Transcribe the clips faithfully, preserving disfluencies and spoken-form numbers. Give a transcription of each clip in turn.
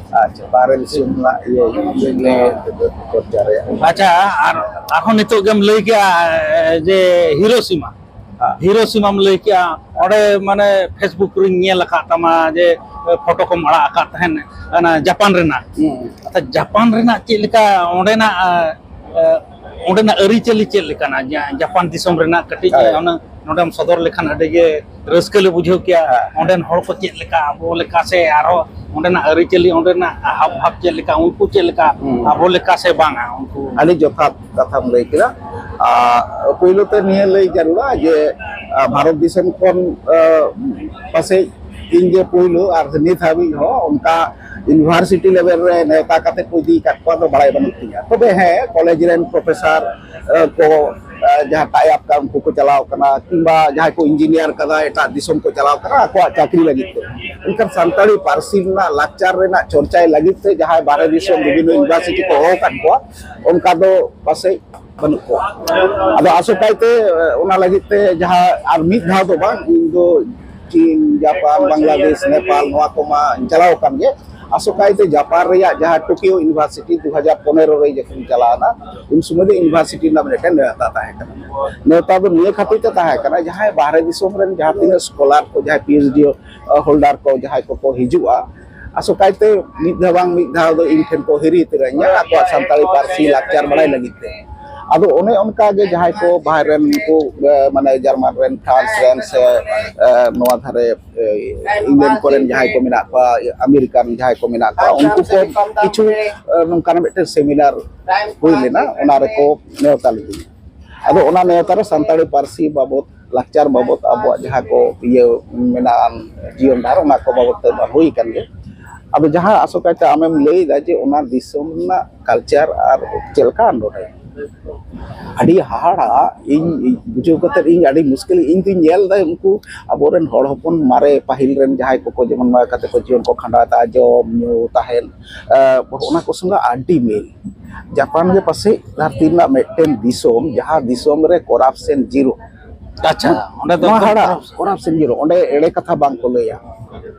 ᱟᱪᱪᱷᱟ, ᱵᱟᱦᱨᱮ ᱫᱤᱥᱚᱢ ᱨᱮᱱᱟᱜ ᱤᱭᱟᱹ, ᱤᱭᱟᱹ ᱪᱚᱨᱪᱟ ᱨᱮᱭᱟᱜ᱾ ᱟᱪᱪᱷᱟ, ᱟᱨ ᱟᱨᱦᱚᱸ ᱱᱤᱛᱚᱜ ᱜᱮᱢ ᱞᱟᱹᱭ ᱠᱮᱜᱼᱟ, ᱮ, ᱡᱮ ᱦᱤᱨᱳᱥᱤᱢᱟ᱾ ᱦᱮᱸ᱾ ᱦᱤᱨᱳᱥᱤᱢᱟᱢ ᱞᱟᱹᱭ ᱠᱮᱜᱼᱟ, ᱚᱸᱰᱮ ᱢᱟᱱᱮ Facebook ᱨᱤᱧ ᱧᱮᱞ ᱟᱠᱟᱫ ᱛᱟᱢᱟ ᱡᱮ, ᱮ, ᱯᱷᱳᱴᱳ ᱠᱚᱢ ᱟᱲᱟᱜ ᱟᱠᱟᱫ ᱛᱟᱦᱮᱸᱱ, ᱚᱱᱟ ᱡᱟᱯᱟᱱ ᱨᱮᱱᱟᱜ᱾ ᱦᱩᱸ᱾ ᱟᱪᱪᱷᱟ, ᱡᱟᱯᱟᱱ ᱨᱮᱱᱟᱜ ᱪᱮᱫ ᱞᱮᱠᱟ ᱚᱸᱰᱮᱱᱟᱜ, ᱮ, ᱮ, ᱚᱸᱰᱮᱱᱟᱜ ᱟᱹᱨᱤᱪᱟᱹᱞᱤ ᱪᱮᱫ ᱞᱮᱠᱟᱱᱟ? ᱡᱟ-, ᱡᱟᱯᱟᱱ ᱫᱤᱥᱚᱢ ᱨᱮᱱᱟᱜ ᱠᱟᱹᱴᱤᱡ, ᱦᱳᱭ᱾ ᱚᱱᱟ ᱱᱚᱰᱮᱢ ᱥᱚᱫᱚᱨ ᱞᱮᱠᱷᱟᱱ ᱟᱹᱰᱤ ᱜᱮ ᱨᱟᱹᱥᱠᱟᱹ ᱞᱮ ᱵᱩᱡᱷᱟᱹᱣ ᱠᱮᱭᱟ᱾ ᱦᱮᱸ᱾ ᱚᱸᱰᱮᱱ ᱦᱚᱲ ᱠᱚ ᱪᱮᱫ ᱞᱮᱠᱟ, ᱟᱵᱚ ᱞᱮᱠᱟ ᱥᱮ ᱟᱨᱦᱚᱸ ᱚᱸᱰᱮᱱᱟᱜ ᱟᱹᱨᱤᱪᱟᱹᱞᱤ, ᱚᱸᱰᱮᱱᱟᱜ ᱦᱟᱵ ᱵᱷᱟᱵ ᱪᱮᱫ ᱞᱮᱠᱟ, ᱩᱱᱠᱩ ᱪᱮᱫ ᱞᱮᱠᱟ, ᱦᱩᱸ᱾ ᱟᱵᱚ ᱞᱮᱠᱟ ᱥᱮ ᱵᱟᱝᱟ ᱩᱱᱠᱩ? ᱟᱹᱰᱤ ᱡᱚᱛᱷᱟᱛ ᱠᱟᱛᱷᱟᱢ ᱞᱟᱹᱭ ᱠᱮᱫᱟ᱾ ᱟᱨ ᱯᱳᱭᱞᱳ ᱛᱮ ᱱᱤᱭᱟᱹ ᱞᱟᱹᱭ ᱡᱟᱹᱨᱩᱲᱟ ᱡᱮ, ᱟᱨ ᱵᱷᱟᱨᱚᱛ ᱫᱤᱥᱚᱢ ᱠᱷᱚᱱ, ᱟᱨ ᱯᱟᱥᱮᱡ ᱤᱧ ᱜᱮ ᱯᱳᱭᱞᱳ, ᱟᱨ ᱱᱤᱛ ᱦᱟᱹᱵᱤᱡ ᱦᱚᱸ ᱚᱱᱠᱟ university level ᱨᱮ ᱱᱮᱣᱛᱟ ᱠᱟᱛᱮ ᱠᱚ ᱤᱫᱤ ᱟᱠᱟᱫ ᱠᱚᱣᱟ ᱫᱚ ᱵᱟᱲᱟᱭ ᱵᱟᱹᱱᱩᱜ ᱛᱤᱧᱟ᱾ ᱛᱚᱵᱮ ᱦᱮᱸ, ᱠᱚᱞᱮᱡᱽ ᱨᱮᱱ professor, ᱟᱨ ᱠᱚ, ᱟᱨ ᱡᱟᱦᱟᱸ tie up ᱠᱟᱜ, ᱩᱱᱠᱩ ᱠᱚ ᱪᱟᱞᱟᱣ ᱠᱟᱱᱟ, ᱠᱤᱝᱵᱟ ᱡᱟᱦᱟᱸᱭ ᱠᱚ engineer ᱠᱟᱫᱟ, ᱮᱴᱟᱜ ᱫᱤᱥᱚᱢ ᱠᱚ ᱪᱟᱞᱟᱣ ᱠᱟᱱᱟ ᱟᱠᱚᱣᱟᱜ ᱪᱟᱹᱠᱨᱤ ᱞᱟᱹᱜᱤᱫ ᱛᱮ᱾ ᱢᱮᱱᱠᱷᱟᱱ ᱥᱟᱱᱛᱟᱲᱤ ᱯᱟᱹᱨᱥᱤ ᱨᱮᱱᱟᱜ ᱞᱟᱠᱪᱟᱨ ᱨᱮᱱᱟᱜ ᱪᱚᱨᱪᱟᱭ ᱞᱟᱹᱜᱤᱫ ᱛᱮ ᱡᱟᱦᱟᱸᱭ ᱵᱟᱦᱨᱮ ᱫᱤᱥᱚᱢ ᱵᱤᱵᱷᱤᱱᱱᱚ university ᱠᱚ ᱦᱚᱦᱚ ᱟᱠᱟᱫ ᱠᱚᱣᱟ, ᱚᱱᱠᱟ ᱫᱚ ᱯᱟᱥᱮᱡ ᱵᱟᱹᱱᱩᱜ ᱠᱚᱣᱟ᱾ ᱟᱫᱚ ᱟᱥᱚᱠᱟᱭᱛᱮ, ᱮ, ᱚᱱᱟ ᱞᱟᱹᱜᱤᱫ ᱛᱮ ᱡᱟᱦᱟᱸ ᱟᱨ ᱢᱤᱫ ᱫᱷᱟᱣ ᱫᱚ ᱵᱟᱝ, ᱤᱧ ᱫᱚ ᱪᱤᱱ, ᱡᱟᱯᱟᱱ, ᱵᱟᱝᱞᱟᱫᱮᱥ, ᱱᱮᱯᱟᱞ, ᱱᱚᱣᱟ ᱠᱚᱢᱟ ᱪᱟᱞᱟᱣ ᱟᱠᱟᱱ ᱜᱮ᱾ ᱟᱥᱚᱠᱟᱭᱛᱮ ᱡᱟᱯᱟᱱ ᱨᱮᱭᱟᱜ ᱡᱟᱦᱟᱸ ᱴᱳᱠᱤᱭᱳ university ᱫᱩ ᱦᱟᱡᱟᱨ ᱯᱚᱱᱮᱨᱚ ᱨᱮ ᱡᱚᱠᱷᱚᱱ ᱪᱟᱞᱟᱣᱱᱟ, ᱩᱱ ᱥᱚᱢᱚᱭ ᱫᱚ university ᱨᱮᱱᱟᱜ ᱢᱤᱫᱴᱮᱱ ᱱᱮᱣᱛᱟ ᱛᱟᱦᱮᱸ ᱠᱟᱱᱟ᱾ ᱱᱮᱣᱛᱟ ᱫᱚ ᱱᱤᱭᱟᱹ ᱠᱷᱟᱹᱛᱤᱨ ᱛᱮ ᱛᱟᱦᱮᱸ ᱠᱟᱱᱟ, ᱡᱟᱦᱟᱸᱭ ᱵᱟᱦᱨᱮ ᱫᱤᱥᱚᱢ ᱨᱮᱱ ᱡᱟᱦᱟᱸ ᱛᱤᱱᱟᱹᱜ scholar ᱠᱚ, ᱡᱟᱦᱟᱸᱭ PhD holder ᱠᱚ, ᱡᱟᱦᱟᱸᱭ ᱠᱚᱠᱚ ᱦᱤᱡᱩᱜᱼᱟ, ᱟᱥᱚᱠᱟᱭᱛᱮ ᱢᱤᱫ ᱫᱷᱟᱣ ᱵᱟᱝ ᱢᱤᱫ ᱫᱷᱟᱣ ᱫᱚ ᱤᱧ ᱴᱷᱮᱱ ᱠᱚ ᱦᱤᱨᱤ ᱩᱛᱟᱹᱨᱟᱹᱧᱟ ᱟᱠᱚᱣᱟᱜ ᱥᱟᱱᱛᱟᱲᱤ ᱯᱟᱹᱨᱥᱤ ᱞᱟᱠᱪᱟᱨ ᱵᱟᱲᱟᱭ ᱞᱟᱹᱜᱤᱫ ᱛᱮ᱾ ᱟᱫᱚ ᱚᱱᱮ ᱚᱱᱠᱟ ᱜᱮ ᱡᱟᱦᱟᱸᱭ ᱠᱚ ᱵᱟᱦᱨᱮ ᱨᱮᱱ ᱠᱚ, ᱮ, ᱢᱟᱱᱮ ᱡᱟᱨᱢᱟᱱ ᱨᱮᱱ, ᱯᱷᱨᱟᱱᱥ ᱨᱮᱱ ᱥᱮ, ᱮ, ᱱᱚᱣᱟ ᱫᱷᱟᱨᱮ, ᱮ, ᱤᱝᱞᱮᱱᱰ ᱠᱚᱨᱮᱱ ᱡᱟᱦᱟᱸᱭ ᱠᱚ ᱢᱮᱱᱟᱜ ᱠᱚᱣᱟ, ᱟᱢᱮᱨᱤᱠᱟᱱ ᱡᱟᱦᱟᱸᱭ ᱠᱚ ᱢᱮᱱᱟᱜ ᱠᱚᱣᱟ, ᱩᱱᱠᱩ ᱠᱚ ᱠᱤᱪᱷᱩ, ᱮ, ᱱᱚᱝᱠᱟᱱᱟᱜ ᱢᱤᱫᱴᱮᱱ seminar ᱦᱩᱭ ᱞᱮᱱᱟ, ᱚᱱᱟ ᱨᱮᱠᱚ ᱱᱮᱣᱛᱟ ᱞᱤᱫᱤᱧᱟ᱾ ᱟᱫᱚ ᱚᱱᱟ ᱱᱮᱣᱛᱟ ᱨᱮ ᱥᱟᱱᱛᱟᱲᱤ ᱯᱟᱹᱨᱥᱤ ᱵᱟᱵᱚᱛ, ᱞᱟᱠᱪᱟᱨ ᱵᱟᱵᱚᱛ, ᱟᱵᱚᱣᱟᱜ ᱡᱟᱦᱟᱸ ᱠᱚ ᱤᱭᱟᱹ ᱢᱮᱱᱟᱜᱼᱟ, ᱡᱤᱭᱚᱱ ᱰᱟᱦᱟᱨ, ᱚᱱᱟ ᱠᱚ ᱵᱟᱵᱚᱛ ᱛᱮ ᱦᱩᱭ ᱟᱠᱟᱱ ᱜᱮ᱾ ᱟᱫᱚ ᱡᱟᱦᱟᱸ ᱟᱥᱚᱠᱟᱭᱛᱮ ᱟᱢᱮᱢ ᱞᱟᱹᱭᱫᱟ ᱡᱮ ᱚᱱᱟ ᱫᱤᱥᱚᱢ ᱨᱮᱱᱟᱜ culture ᱟᱨ ᱪᱮᱫ ᱞᱮᱠᱟ ᱱᱚᱰᱮ, ᱟᱹᱰᱤ ᱦᱟᱦᱟᱲᱟ᱾ ᱤᱧ, ᱤᱧ ᱵᱩᱡᱷᱟᱹᱣ ᱠᱟᱛᱮ ᱤᱧ ᱟᱹᱰᱤ ᱢᱩᱥᱠᱤᱞ, ᱤᱧ ᱫᱩᱧ ᱧᱮᱞ ᱮᱫᱟ ᱩᱱᱠᱩ ᱟᱵᱚᱨᱮᱱ ᱦᱚᱲ ᱦᱚᱯᱚᱱ ᱢᱟᱨᱮ ᱯᱟᱹᱦᱤᱞ ᱨᱮᱱ ᱡᱟᱦᱟᱸᱭ ᱠᱚᱠᱚ ᱡᱮᱢᱚᱱ ᱱᱚᱣᱟ ᱠᱟᱛᱮ ᱠᱚ ᱡᱤᱭᱚᱱ ᱠᱚ ᱠᱷᱟᱸᱰᱟᱣ ᱮᱫᱟ, ᱡᱚᱢ ᱧᱩ ᱛᱟᱦᱮᱱ, ᱮ, ᱚᱱᱟ ᱠᱚ ᱥᱚᱸᱜᱮ ᱟᱹᱰᱤ ᱢᱤᱞ᱾ ᱡᱟᱯᱟᱱ ᱜᱮ ᱯᱟᱥᱮᱡ ᱫᱷᱟᱹᱨᱛᱤ ᱨᱮᱱᱟᱜ ᱢᱤᱫᱴᱮᱱ ᱫᱤᱥᱚᱢ, ᱡᱟᱦᱟᱸ ᱫᱤᱥᱚᱢ ᱨᱮ corruption zero᱾ ᱟᱪᱪᱷᱟ, ᱚᱸᱰᱮ ᱫᱚ ᱱᱚᱣᱟ ᱦᱟᱲᱟ, corruption zero, ᱚᱸᱰᱮ ᱮᱲᱮ ᱠᱟᱛᱷᱟ ᱵᱟᱝ ᱠᱚ ᱞᱟᱹᱭᱟ᱾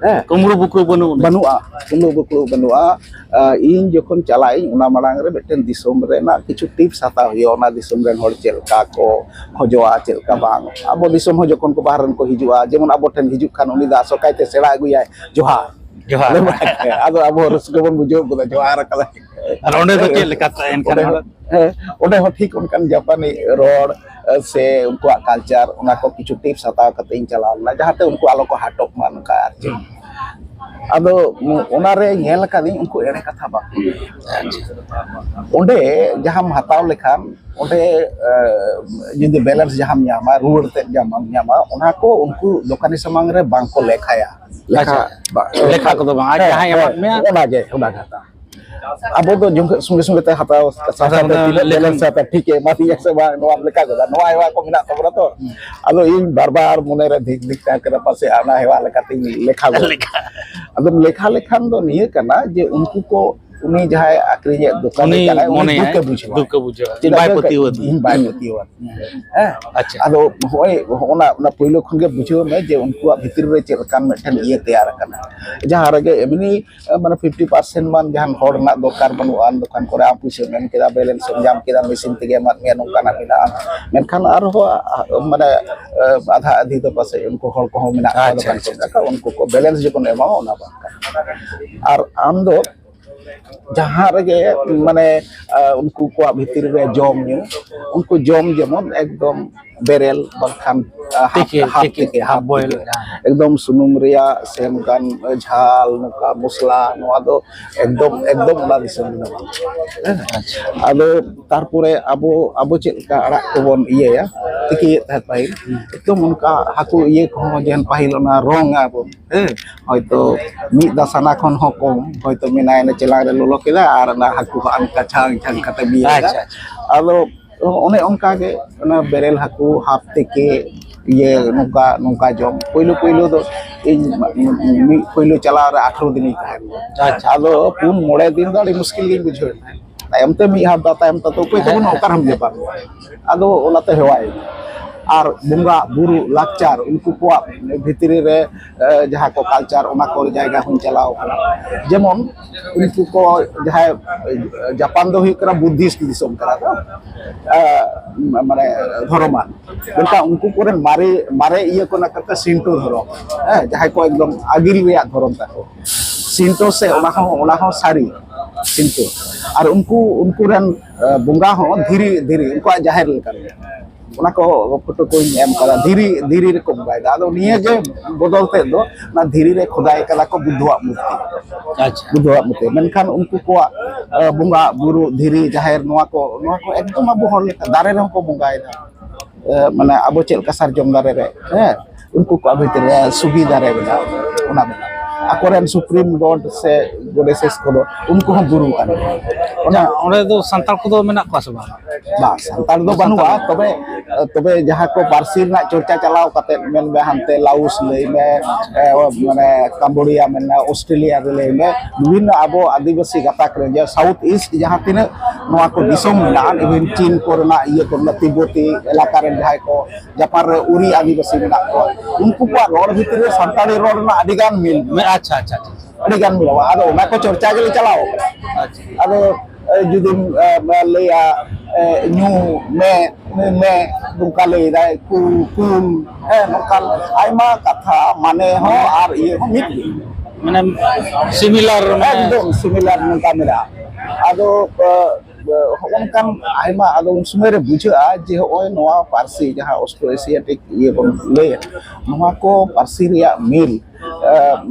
ᱦᱮᱸ᱾ ᱠᱩᱢᱵᱽᱲᱩ ᱵᱩᱠᱲᱩ ᱵᱟᱹᱱᱩᱜ ᱟᱹᱱᱤᱡ᱾ ᱵᱟᱹᱱᱩᱜᱼᱟ, ᱠᱩᱢᱵᱽᱲᱩ ᱵᱩᱠᱲᱩ ᱵᱟᱹᱱᱩᱜᱼᱟ᱾ ᱟᱸ, ᱤᱧ ᱡᱚᱠᱷᱚᱱ ᱪᱟᱞᱟᱜ ᱟᱹᱧ, ᱚᱱᱟ ᱢᱟᱲᱟᱝ ᱨᱮ ᱢᱤᱫᱴᱮᱱ ᱫᱤᱥᱚᱢ ᱨᱮᱱᱟᱜ ᱠᱤᱪᱷᱩ ᱴᱤᱯᱥ ᱦᱟᱛᱟᱣ ᱦᱩᱭᱩᱜᱼᱟ, ᱚᱱᱟ ᱫᱤᱥᱚᱢ ᱨᱮᱱ ᱦᱚᱲ ᱪᱮᱫ ᱞᱮᱠᱟ ᱠᱚ ᱠᱷᱚᱡᱚᱜᱼᱟ, ᱪᱮᱫ ᱞᱮᱠᱟ ᱵᱟᱝ᱾ ᱟᱵᱚ ᱫᱤᱥᱚᱢ ᱦᱚᱸ ᱡᱚᱠᱷᱚᱱ ᱠᱚ ᱵᱟᱦᱨᱮ ᱨᱮᱱ ᱠᱚ ᱦᱤᱡᱩᱜᱼᱟ, ᱡᱮᱢᱚᱱ ᱟᱵᱚ ᱴᱷᱮᱱ ᱦᱤᱡᱩᱜ ᱠᱷᱟᱱ, ᱩᱱᱤ ᱫᱚ ᱟᱥᱚᱠᱟᱭᱛᱮ ᱥᱮᱬᱟ ᱟᱹᱜᱩᱭᱟᱭ, "ᱡᱚᱦᱟᱨ"᱾ ᱡᱚᱦᱟᱨ᱾ ᱟᱫᱚ ᱟᱵᱚ ᱨᱟᱹᱥᱠᱟᱹ ᱵᱚᱱ ᱵᱩᱡᱷᱟᱹᱣ ᱠᱮᱫᱟ, ᱡᱚᱦᱟᱨ ᱟᱠᱟᱫᱟᱭ᱾ ᱟᱨ ᱚᱸᱰᱮ ᱫᱚ ᱪᱮᱫ ᱞᱮᱠᱟ ᱮᱱᱠᱷᱟᱱ ᱚᱸᱰᱮ ᱦᱚᱸ, ᱦᱚᱸ? ᱦᱮᱸ, ᱚᱸᱰᱮ ᱦᱚᱸ ᱴᱷᱤᱠ ᱚᱱᱠᱟᱱ ᱡᱟᱯᱟᱱᱤ ᱨᱚᱲ, ᱮ, ᱥᱮ ᱩᱱᱠᱩᱣᱟᱜ ᱠᱟᱞᱪᱟᱨ, ᱚᱱᱟ ᱠᱚ ᱠᱤᱪᱷᱩ ᱴᱤᱯᱥ ᱦᱟᱛᱟᱣ ᱠᱟᱛᱮ ᱤᱧ ᱪᱟᱞᱟᱣ ᱞᱮᱱᱟ, ᱡᱟᱦᱟᱸᱛᱮ ᱩᱱᱠᱩ ᱟᱞᱚ ᱠᱚ ᱦᱟᱴᱚᱜ ᱢᱟ, ᱱᱚᱝᱠᱟ ᱟᱨ ᱪᱮᱫ᱾ ᱟᱫᱚ ᱚᱱᱟᱨᱮ ᱧᱮᱞ ᱟᱠᱟᱫᱟᱹᱧ, ᱩᱱᱠᱩ ᱮᱲᱮ ᱠᱟᱛᱷᱟ ᱵᱟᱠᱚ ᱞᱟᱹᱭᱟ᱾ ᱚᱸᱰᱮ ᱡᱟᱦᱟᱸᱢ ᱦᱟᱛᱟᱣ ᱞᱮᱠᱷᱟᱱ, ᱚᱸᱰᱮ, ᱮ, ᱡᱩᱫᱤ ᱵᱮᱞᱮᱱᱥ ᱡᱟᱦᱟᱸᱢ ᱧᱟᱢᱟ, ᱨᱩᱣᱟᱹᱲ ᱛᱮᱫ ᱡᱟᱦᱟᱸᱢ ᱧᱟᱢᱟ, ᱚᱱᱟ ᱠᱚ ᱩᱱᱠᱩ ᱫᱚᱠᱟᱱᱤ ᱥᱟᱢᱟᱝ ᱨᱮ ᱵᱟᱝ ᱠᱚ ᱞᱮᱠᱷᱟᱭᱟ᱾ ᱞᱮᱠᱷᱟ ᱟᱪᱪᱷᱟ᱾ ᱵᱟ-, ᱞᱮᱠᱷᱟ ᱠᱚᱫᱚ ᱵᱟᱝ, ᱟᱡ ᱦᱮᱸ, ᱡᱟᱦᱟᱸᱭ ᱮᱢᱟᱫ ᱦᱮᱸ, ᱢᱮᱭᱟ᱾ ᱚᱱᱟᱜᱮ, ᱚᱱᱟ ᱠᱟᱛᱷᱟ᱾ ᱟᱵᱚ ᱫᱚ ᱡᱚᱢ ᱥᱚᱸᱜᱮ ᱥᱚᱸᱜᱮ ᱛᱮ ᱦᱟᱛᱟᱣ, ᱥᱟᱶ ᱦᱟᱛᱟᱣ ᱥᱟᱶᱛᱮ ᱚᱱᱟ ᱛᱤᱱᱟᱹᱜ ᱞᱮᱠᱷᱟ᱾ ᱵᱮᱞᱮᱱᱥ ᱦᱟᱛᱟᱣ ᱴᱷᱤᱠ ᱮ ᱮᱢᱟ ᱫᱤᱧᱟ ᱥᱮ ᱵᱟᱝ, ᱱᱚᱣᱟ ᱞᱮᱠᱟ ᱜᱚᱫᱟ, ᱱᱚᱣᱟ ᱦᱮᱣᱟ ᱠᱚ ᱢᱮᱱᱟᱜ ᱛᱟᱵᱚᱱᱟ ᱛᱚ᱾ ᱦᱩᱸ᱾ ᱟᱫᱚ ᱤᱧ ᱵᱟᱨ ᱵᱟᱨ ᱢᱚᱱᱮ ᱨᱮ ᱫᱷᱤᱠ ᱫᱷᱤᱠ ᱛᱟᱦᱮᱸ ᱠᱟᱱᱟ, ᱯᱟᱥᱮ ᱚᱱᱟ ᱦᱮᱣᱟ ᱞᱮᱠᱟᱛᱤᱧ ᱞᱮᱠᱷᱟ ᱜᱚᱫᱟ᱾ ᱞᱮᱠᱷᱟ᱾ ᱟᱫᱚᱢ ᱞᱮᱠᱷᱟ ᱞᱮᱠᱷᱟᱱ ᱫᱚ ᱱᱤᱭᱟᱹ ᱠᱟᱱᱟ ᱡᱮ ᱩᱱᱠᱩ ᱠᱚ, ᱩᱱᱤ ᱡᱟᱦᱟᱸᱭ ᱟᱠᱷᱨᱤᱧᱮᱫ ᱫᱚᱠᱟᱱ ᱩᱱᱤ ᱠᱟᱱᱟᱭ, ᱩᱱᱤ ᱢᱚᱱᱮᱭᱟᱭ, ᱫᱩᱠ ᱮ ᱵᱩᱡᱷᱟᱹᱣᱟ᱾ ᱫᱩᱠ ᱮ ᱵᱩᱡᱷᱟᱹᱣᱟ᱾ ᱪᱮᱫᱟᱜ ᱵᱟᱭ ᱡᱮ ᱯᱟᱹᱛᱭᱟᱹᱣ ᱟᱹᱫᱤᱧᱟ᱾ ᱤᱧ ᱵᱟᱭ ᱯᱟᱹᱛᱭᱟᱹᱣ ᱟᱹᱫᱤᱧᱟ᱾ ᱦᱮᱸ? ᱟᱪᱪᱷᱟ᱾ ᱟᱫᱚ ᱦᱚᱸᱜᱼᱚᱭ, ᱦᱚᱸᱜᱼᱚᱱᱟ, ᱚᱱᱟ ᱯᱳᱭᱞᱳ ᱠᱷᱚᱱ ᱜᱮ ᱵᱩᱡᱷᱟᱹᱣ ᱢᱮ ᱡᱮ ᱩᱱᱠᱩᱣᱟᱜ ᱵᱷᱤᱛᱤᱨ ᱨᱮ ᱪᱮᱫ ᱞᱮᱠᱟᱱ ᱢᱤᱫᱴᱮᱱ ᱤᱭᱟᱹ ᱛᱮᱭᱟᱨ ᱟᱠᱟᱱᱟ᱾ ᱡᱟᱦᱟᱸ ᱨᱮᱜᱮ ᱮᱢᱱᱤ ᱢᱟᱱᱮ ᱯᱷᱤᱯᱴᱤ ᱯᱟᱨᱥᱮᱱᱴ ᱢᱟᱱ ᱡᱟᱦᱟᱱ ᱦᱚᱲ ᱨᱮᱱᱟᱜ ᱫᱚᱨᱠᱟᱨ ᱵᱟᱹᱱᱩᱜᱼᱟ, ᱫᱚᱠᱟᱱ ᱠᱚᱨᱮ ᱟᱢ ᱯᱩᱭᱥᱟᱹᱢ ᱮᱢ ᱠᱮᱫᱟ, ᱵᱮᱞᱮᱱᱥ ᱮᱢ ᱧᱟᱢ ᱠᱮᱫᱟ, ᱢᱮᱥᱤᱱ ᱛᱮᱜᱮ ᱮᱢᱟᱫ ᱢᱮᱭᱟ, ᱱᱚᱝᱠᱟᱱᱟᱜ ᱢᱮᱱᱟᱜᱼᱟ᱾ ᱢᱮᱱᱠᱷᱟᱱ ᱟᱨᱦᱚᱸ, ᱟ, ᱢᱟᱱᱮ, ᱟ, ᱟᱫᱷᱟ ᱟᱫᱷᱤ ᱫᱚ ᱯᱟᱥᱮᱡ ᱩᱱᱠᱩ ᱦᱚᱲ ᱠᱚᱦᱚᱸ ᱢᱮᱱᱟᱜ ᱠᱚᱣᱟ, ᱟᱪᱪᱷᱟ, ᱫᱚᱠᱟᱱ ᱠᱚ ᱟᱪᱪᱷᱟ, ᱢᱮᱱᱟᱜ ᱠᱚᱣᱟ, ᱩᱱᱠᱩ ᱠᱚ ᱵᱮᱞᱮᱱᱥ ᱡᱚᱠᱷᱚᱱ ᱮᱢᱟᱢᱟ, ᱚᱱᱟ ᱵᱟᱝ ᱠᱟᱱᱟ᱾ ᱟᱨ ᱟᱢ ᱫᱚ ᱡᱟᱦᱟᱸ ᱨᱮᱜᱮ, ᱢᱟᱱᱮ, ᱟ, ᱩᱱᱠᱩ ᱠᱚᱣᱟᱜ ᱵᱷᱤᱛᱤᱨ ᱨᱮ ᱡᱚᱢ ᱧᱩ, ᱩᱱᱠᱩ ᱡᱚᱢ ᱡᱮᱢᱚᱱ ᱮᱠᱫᱚᱢ ᱵᱮᱨᱮᱞ ᱵᱟᱝᱠᱷᱟᱱ, ᱟ, ᱦᱟᱯ, ᱛᱤᱠᱤ, ᱦᱟᱯ ᱛᱤᱠᱤ, ᱛᱤᱠᱤ, ᱦᱟᱯ ᱦᱟᱯ ᱵᱚᱭᱮᱞ, ᱵᱚᱭᱮᱞ᱾ ᱦᱮᱸ᱾ ᱮᱠᱫᱚᱢ ᱥᱩᱱᱩᱢ ᱨᱮᱭᱟᱜ ᱥᱮ ᱚᱱᱠᱟᱱ ᱡᱷᱟᱞ, ᱱᱚᱝᱠᱟ ᱢᱚᱥᱞᱟ, ᱱᱚᱣᱟ ᱫᱚ ᱮᱠᱫᱚᱢ, ᱮᱠᱫᱚᱢ ᱚᱱᱟ ᱫᱤᱥᱚᱢ ᱨᱮᱫᱚ ᱵᱟᱝ᱾ ᱦᱮᱸ? ᱟᱪᱪᱷᱟ᱾ ᱟᱫᱚ ᱛᱟᱨᱯᱚᱨᱮ ᱟᱵᱚ, ᱟᱵᱚ ᱪᱮᱫ ᱞᱮᱠᱟ ᱟᱲᱟᱜ ᱠᱚᱵᱚᱱ ᱤᱭᱟᱹᱭᱟ, ᱛᱤᱠᱤᱭᱮᱫ ᱛᱟᱦᱮᱸᱫ ᱯᱟᱹᱦᱤᱞ, ᱦᱩᱸ᱾ ᱮᱠᱫᱚᱢ ᱚᱱᱠᱟ ᱦᱟᱹᱠᱩ ᱤᱭᱟᱹ ᱠᱚᱦᱚᱸ ᱡᱮᱢᱚᱱ ᱯᱟᱹᱦᱤᱞ ᱚᱱᱟ ᱨᱚᱝ ᱟᱵᱚᱱ, ᱦᱮᱸ? ᱦᱚᱭᱛᱳ ᱢᱤᱫ ᱫᱟᱥᱟᱱᱟ ᱠᱷᱚᱱ ᱦᱚᱸ ᱠᱚᱢ, ᱦᱚᱭᱛᱳ ᱢᱮᱱᱟᱭ ᱚᱱᱟ ᱪᱮᱞᱟᱝ ᱨᱮ ᱞᱚᱞᱚ ᱠᱮᱫᱟ ᱟᱨ ᱚᱱᱟ ᱦᱟᱹᱠᱩ ᱦᱚᱸ ᱚᱱᱠᱟ ᱪᱷᱟᱝ ᱪᱷᱟᱝ ᱠᱟᱛᱮ ᱵᱤᱭᱟᱹᱣ ᱮᱫᱟ᱾ ᱟᱪᱪᱷᱟ, ᱟᱪᱪᱷᱟ᱾ ᱟᱫᱚ ᱚᱱᱮ ᱚᱱᱠᱟ ᱜᱮ ᱚᱱᱟ ᱵᱮᱨᱮᱞ ᱦᱟᱹᱠᱩ ᱦᱟᱯ ᱛᱮᱠᱮ ᱤᱭᱟᱹ ᱱᱚᱝᱠᱟ, ᱱᱚᱝᱠᱟ ᱡᱚᱢ᱾ ᱯᱳᱭᱞᱳ ᱯᱳᱭᱞᱳ ᱫᱚ ᱤᱧ ᱢᱤᱫ ᱯᱳᱭᱞᱳ ᱪᱟᱞᱟᱣ ᱨᱮ ᱟᱴᱷᱨᱚ ᱫᱤᱱᱤᱧ ᱛᱟᱦᱮᱸ ᱞᱮᱱᱟ᱾ ᱟᱪᱪᱷᱟ᱾ ᱟᱫᱚ ᱯᱩᱱ ᱢᱚᱬᱮ ᱫᱤᱱ ᱫᱚ ᱟᱹᱰᱤ ᱢᱩᱥᱠᱤᱞ ᱜᱤᱧ ᱵᱩᱡᱷᱟᱹᱣ ᱮᱫ ᱛᱟᱦᱮᱸᱫ᱾ ᱛᱟᱭᱚᱢ ᱛᱮ ᱢᱤᱫ ᱦᱟᱯᱛᱟ ᱛᱟᱭᱚᱢ ᱛᱮ ᱫᱚ ᱚᱠᱚᱭ ᱛᱟᱵᱚᱱ ᱦᱮᱸ᱾ ᱚᱠᱟᱨᱮᱢ ᱧᱟᱯᱟᱢ? ᱟᱫᱚ ᱚᱱᱟᱛᱮ ᱦᱮᱣᱟᱭᱮᱱᱟ᱾ ᱟᱨ ᱵᱚᱸᱜᱟ ᱵᱩᱨᱩ ᱞᱟᱠᱪᱟᱨ, ᱩᱱᱠᱩ ᱠᱚᱣᱟᱜ ᱵᱷᱤᱛᱨᱤ ᱨᱮ ᱮ, ᱡᱟᱦᱟᱸ ᱠᱚ ᱠᱟᱞᱪᱟᱨ, ᱚᱱᱟ ᱠᱚ ᱡᱟᱭᱜᱟ ᱦᱚᱸᱧ ᱪᱟᱞᱟᱣ ᱠᱟᱱᱟ᱾ ᱡᱮᱢᱚᱱ ᱩᱱᱠᱩ ᱠᱚ ᱡᱟᱦᱟᱸᱭ ᱡᱟᱯᱟᱱ ᱫᱚ ᱦᱩᱭᱩᱜ ᱠᱟᱱᱟ ᱵᱩᱫᱽᱫᱷᱤᱥᱴ ᱫᱤᱥᱚᱢ ᱠᱟᱱᱟ ᱠᱚ, ᱮ, ᱢᱟᱱᱮ ᱫᱷᱚᱨᱚᱢᱟᱱ᱾ ᱢᱮᱱᱠᱷᱟᱱ ᱩᱱᱠᱩ ᱠᱚᱨᱮᱱ ᱢᱟᱨᱮ ᱢᱟᱨᱮ ᱤᱭᱟᱹ ᱠᱚ ᱢᱮᱱᱟᱜ ᱠᱟᱜ ᱠᱚᱣᱟ ᱥᱤᱱᱴᱳ ᱫᱷᱚᱨᱚᱢ, ᱦᱮᱸ, ᱡᱟᱦᱟᱸᱭ ᱠᱚ ᱮᱠᱫᱚᱢ ᱟᱹᱜᱤᱞ ᱨᱮᱭᱟᱜ ᱫᱷᱚᱨᱚᱢ ᱛᱟᱠᱚ ᱥᱤᱱᱴᱳ, ᱥᱮ ᱚᱱᱟ ᱦᱚᱸ ᱚᱱᱟ ᱦᱚᱸ ᱥᱟᱹᱨᱤ ᱥᱤᱱᱴᱳ᱾ ᱟᱨ ᱩᱱᱠᱩ ᱩᱱᱠᱩ ᱨᱮᱱ ᱮ, ᱵᱚᱸᱜᱟ ᱦᱚᱸ ᱫᱷᱤᱨᱤ ᱫᱷᱤᱨᱤ ᱩᱱᱠᱩᱣᱟᱜ ᱡᱟᱦᱮᱨ ᱞᱮᱠᱟ ᱜᱮ᱾ ᱚᱱᱟ ᱠᱚ ᱯᱷᱳᱴᱳ ᱠᱚᱧ ᱮᱢ ᱠᱟᱫᱟ, ᱫᱷᱤᱨᱤ ᱫᱷᱤᱨᱤ ᱨᱮᱠᱚ ᱵᱚᱸᱜᱟᱭᱮᱫᱟ᱾ ᱟᱫᱚ ᱱᱤᱭᱟᱹ ᱜᱮ ᱵᱚᱫᱚᱞ ᱛᱮᱫ ᱫᱚ, ᱚᱱᱟ ᱫᱷᱤᱨᱤ ᱨᱮ ᱠᱷᱚᱫᱟᱭ ᱠᱟᱫᱟ ᱠᱚ ᱵᱩᱫᱷᱚᱣᱟᱜ ᱢᱩᱨᱛᱤ᱾ ᱟᱪᱪᱷᱟ᱾ ᱵᱩᱫᱷᱚᱣᱟᱜ ᱢᱩᱨᱛᱤ, ᱢᱮᱱᱠᱷᱟᱱ ᱩᱱᱠᱩ ᱠᱚᱣᱟᱜ ᱮ, ᱵᱚᱸᱜᱟ ᱵᱩᱨᱩ ᱫᱷᱤᱨᱤ ᱡᱟᱦᱮᱨ, ᱱᱚᱣᱟ ᱠᱚ ᱱᱚᱣᱟ ᱠᱚ ᱮᱠᱫᱚᱢ ᱟᱵᱚ ᱦᱚᱲ ᱞᱮᱠᱟ ᱫᱟᱨᱮ ᱨᱮᱦᱚᱸ ᱠᱚ ᱵᱚᱸᱜᱟᱭᱮᱫᱟ᱾ ᱮ, ᱢᱟᱱᱮ ᱟᱵᱚ ᱪᱮᱫ ᱞᱮᱠᱟ ᱥᱟᱨᱡᱚᱢ ᱫᱟᱨᱮ ᱨᱮ, ᱦᱮᱸ, ᱩᱱᱠᱩ ᱠᱚᱣᱟᱜ ᱵᱷᱤᱛᱤᱨ ᱨᱮ ᱥᱩᱜᱤ ᱫᱟᱨᱮ ᱢᱮᱱᱟᱜᱼᱟ, ᱚᱱᱟ ᱢᱮᱱᱟᱜᱼᱟ᱾ ᱟᱠᱚᱨᱮᱱ ᱥᱩᱯᱨᱤᱢ ᱜᱚᱰ ᱥᱮ ᱜᱚᱰᱮᱥᱮᱥ ᱠᱚᱫᱚ ᱩᱱᱠᱩ ᱦᱚᱸ ᱵᱩᱨᱩ ᱠᱟᱱ ᱜᱮᱭᱟ᱾ ᱚᱱᱟ ᱚᱸᱰᱮ ᱫᱚ ᱥᱟᱱᱛᱟᱲ ᱠᱚᱫᱚ ᱢᱮᱱᱟᱜ ᱠᱚᱣᱟ ᱥᱮ ᱵᱟᱝ? ᱵᱟᱝ, ᱥᱟᱱᱛᱟᱲ ᱫᱚ ᱵᱟᱹᱱᱩᱜᱼᱟ᱾ ᱛᱚᱵᱮ, ᱛᱚᱵᱮ ᱡᱟᱦᱟᱸ ᱠᱚ ᱯᱟᱹᱨᱥᱤ ᱨᱮᱱᱟᱜ ᱪᱚᱨᱪᱟ ᱪᱟᱞᱟᱣ ᱠᱟᱛᱮ, ᱢᱮᱱ ᱢᱮ ᱦᱟᱱᱛᱮ ᱞᱟᱣᱩᱥ ᱞᱟᱹᱭ ᱢᱮ, ᱮ, ᱢᱟᱱᱮ ᱠᱟᱢᱵᱳᱰᱤᱭᱟ ᱢᱮᱱ ᱢᱮ, ᱚᱥᱴᱨᱮᱞᱤᱭᱟ ᱨᱮ ᱞᱟᱹᱭ ᱢᱮ, ᱵᱤᱵᱷᱤᱱᱱᱚ ᱟᱵᱚ ᱟᱹᱫᱤᱵᱟᱹᱥᱤ ᱜᱟᱛᱟᱠ ᱨᱮ, ᱡᱮ ᱥᱟᱣᱩᱛᱷ ᱤᱥᱴ ᱡᱟᱦᱟᱸ ᱛᱤᱱᱟᱹᱜ ᱱᱚᱣᱟ ᱠᱚ ᱫᱤᱥᱚᱢ ᱢᱮᱱᱟᱜᱼᱟ, ᱤᱵᱷᱮᱱ ᱪᱤᱱ ᱠᱚᱨᱮᱱᱟᱜ ᱤᱭᱟᱹ ᱠᱚᱨᱮᱱᱟᱜ, ᱛᱤᱵᱵᱚᱛᱤ ᱮᱞᱟᱠᱟ ᱨᱮᱱ ᱡᱟᱦᱟᱸᱭ ᱠᱚ ᱡᱟᱯᱟᱱ ᱨᱮ ᱩᱨᱤ ᱟᱹᱫᱤᱵᱟᱹᱥᱤ ᱢᱮᱱᱟᱜ ᱠᱚᱣᱟ, ᱩᱱᱠᱩ ᱠᱚᱣᱟᱜ ᱨᱚᱲ ᱵᱷᱤᱛᱨᱤ ᱨᱮ ᱥᱟᱱᱛᱟᱲᱤ ᱨᱚᱲ ᱨᱮᱱᱟᱜ ᱟᱹᱰᱤ ᱜᱟᱱ ᱢᱤᱞ ᱢᱮᱱᱟᱜᱼᱟ᱾ ᱟᱪᱪᱷᱟ, ᱟᱪᱪᱷᱟ, ᱟᱪᱪᱷᱟ᱾ ᱟᱹᱰᱤ ᱜᱟᱱ ᱢᱤᱞᱚᱜᱼᱟ᱾ ᱟᱫᱚ ᱚᱱᱟ ᱠᱚ ᱪᱚᱨᱪᱟ ᱜᱮᱞᱮ ᱪᱟᱞᱟᱣ ᱠᱟᱱᱟ᱾ ᱟᱪᱪᱷᱟ᱾ ᱟᱫᱚ ᱮ, ᱡᱩᱫᱤᱢ ᱮ, ᱞᱟᱹᱭᱟ, ᱮ, ᱧᱩ ᱢᱮ, ᱧᱩ ᱢᱮ, ᱱᱚᱝᱠᱟ ᱞᱟᱹᱭᱫᱟᱭ, ᱠᱩ-, ᱠᱩᱞ, ᱦᱮᱸ, ᱱᱚᱝᱠᱟᱱ ᱟᱭᱢᱟ ᱠᱟᱛᱷᱟ, ᱢᱟᱱᱮ ᱦᱚᱸ ᱟᱨ ᱤᱭᱟᱹ ᱦᱚᱸ ᱢᱤᱫ ᱜᱮ᱾ ᱢᱟᱱᱮ ᱥᱤᱢᱤᱞᱟᱨ, ᱢᱟᱱᱮ ᱮᱠᱫᱚᱢ ᱥᱤᱢᱤᱞᱟᱨ ᱱᱚᱝᱠᱟ ᱢᱮᱱᱟᱜᱼᱟ᱾ ᱟᱫᱚ ᱮ, ᱮ, ᱦᱚᱸᱜᱼᱚ ᱱᱚᱝᱠᱟᱱ ᱟᱭᱢᱟ, ᱟᱫᱚ ᱩᱱ ᱥᱚᱢᱚᱭ ᱨᱮ ᱵᱩᱡᱷᱟᱹᱜᱼᱟ ᱡᱮ ᱦᱚᱸᱜᱼᱚᱭ ᱱᱚᱣᱟ ᱯᱟᱹᱨᱥᱤ, ᱡᱟᱦᱟᱸ ᱚᱥᱴᱨᱳ ᱮᱥᱤᱭᱟᱴᱤᱠ ᱤᱭᱟᱹ ᱵᱚᱱ ᱞᱟᱹᱭᱟ, ᱱᱚᱣᱟ ᱠᱚ ᱯᱟᱹᱨᱥᱤ ᱨᱮᱭᱟᱜ ᱢᱤᱞ, ᱮ,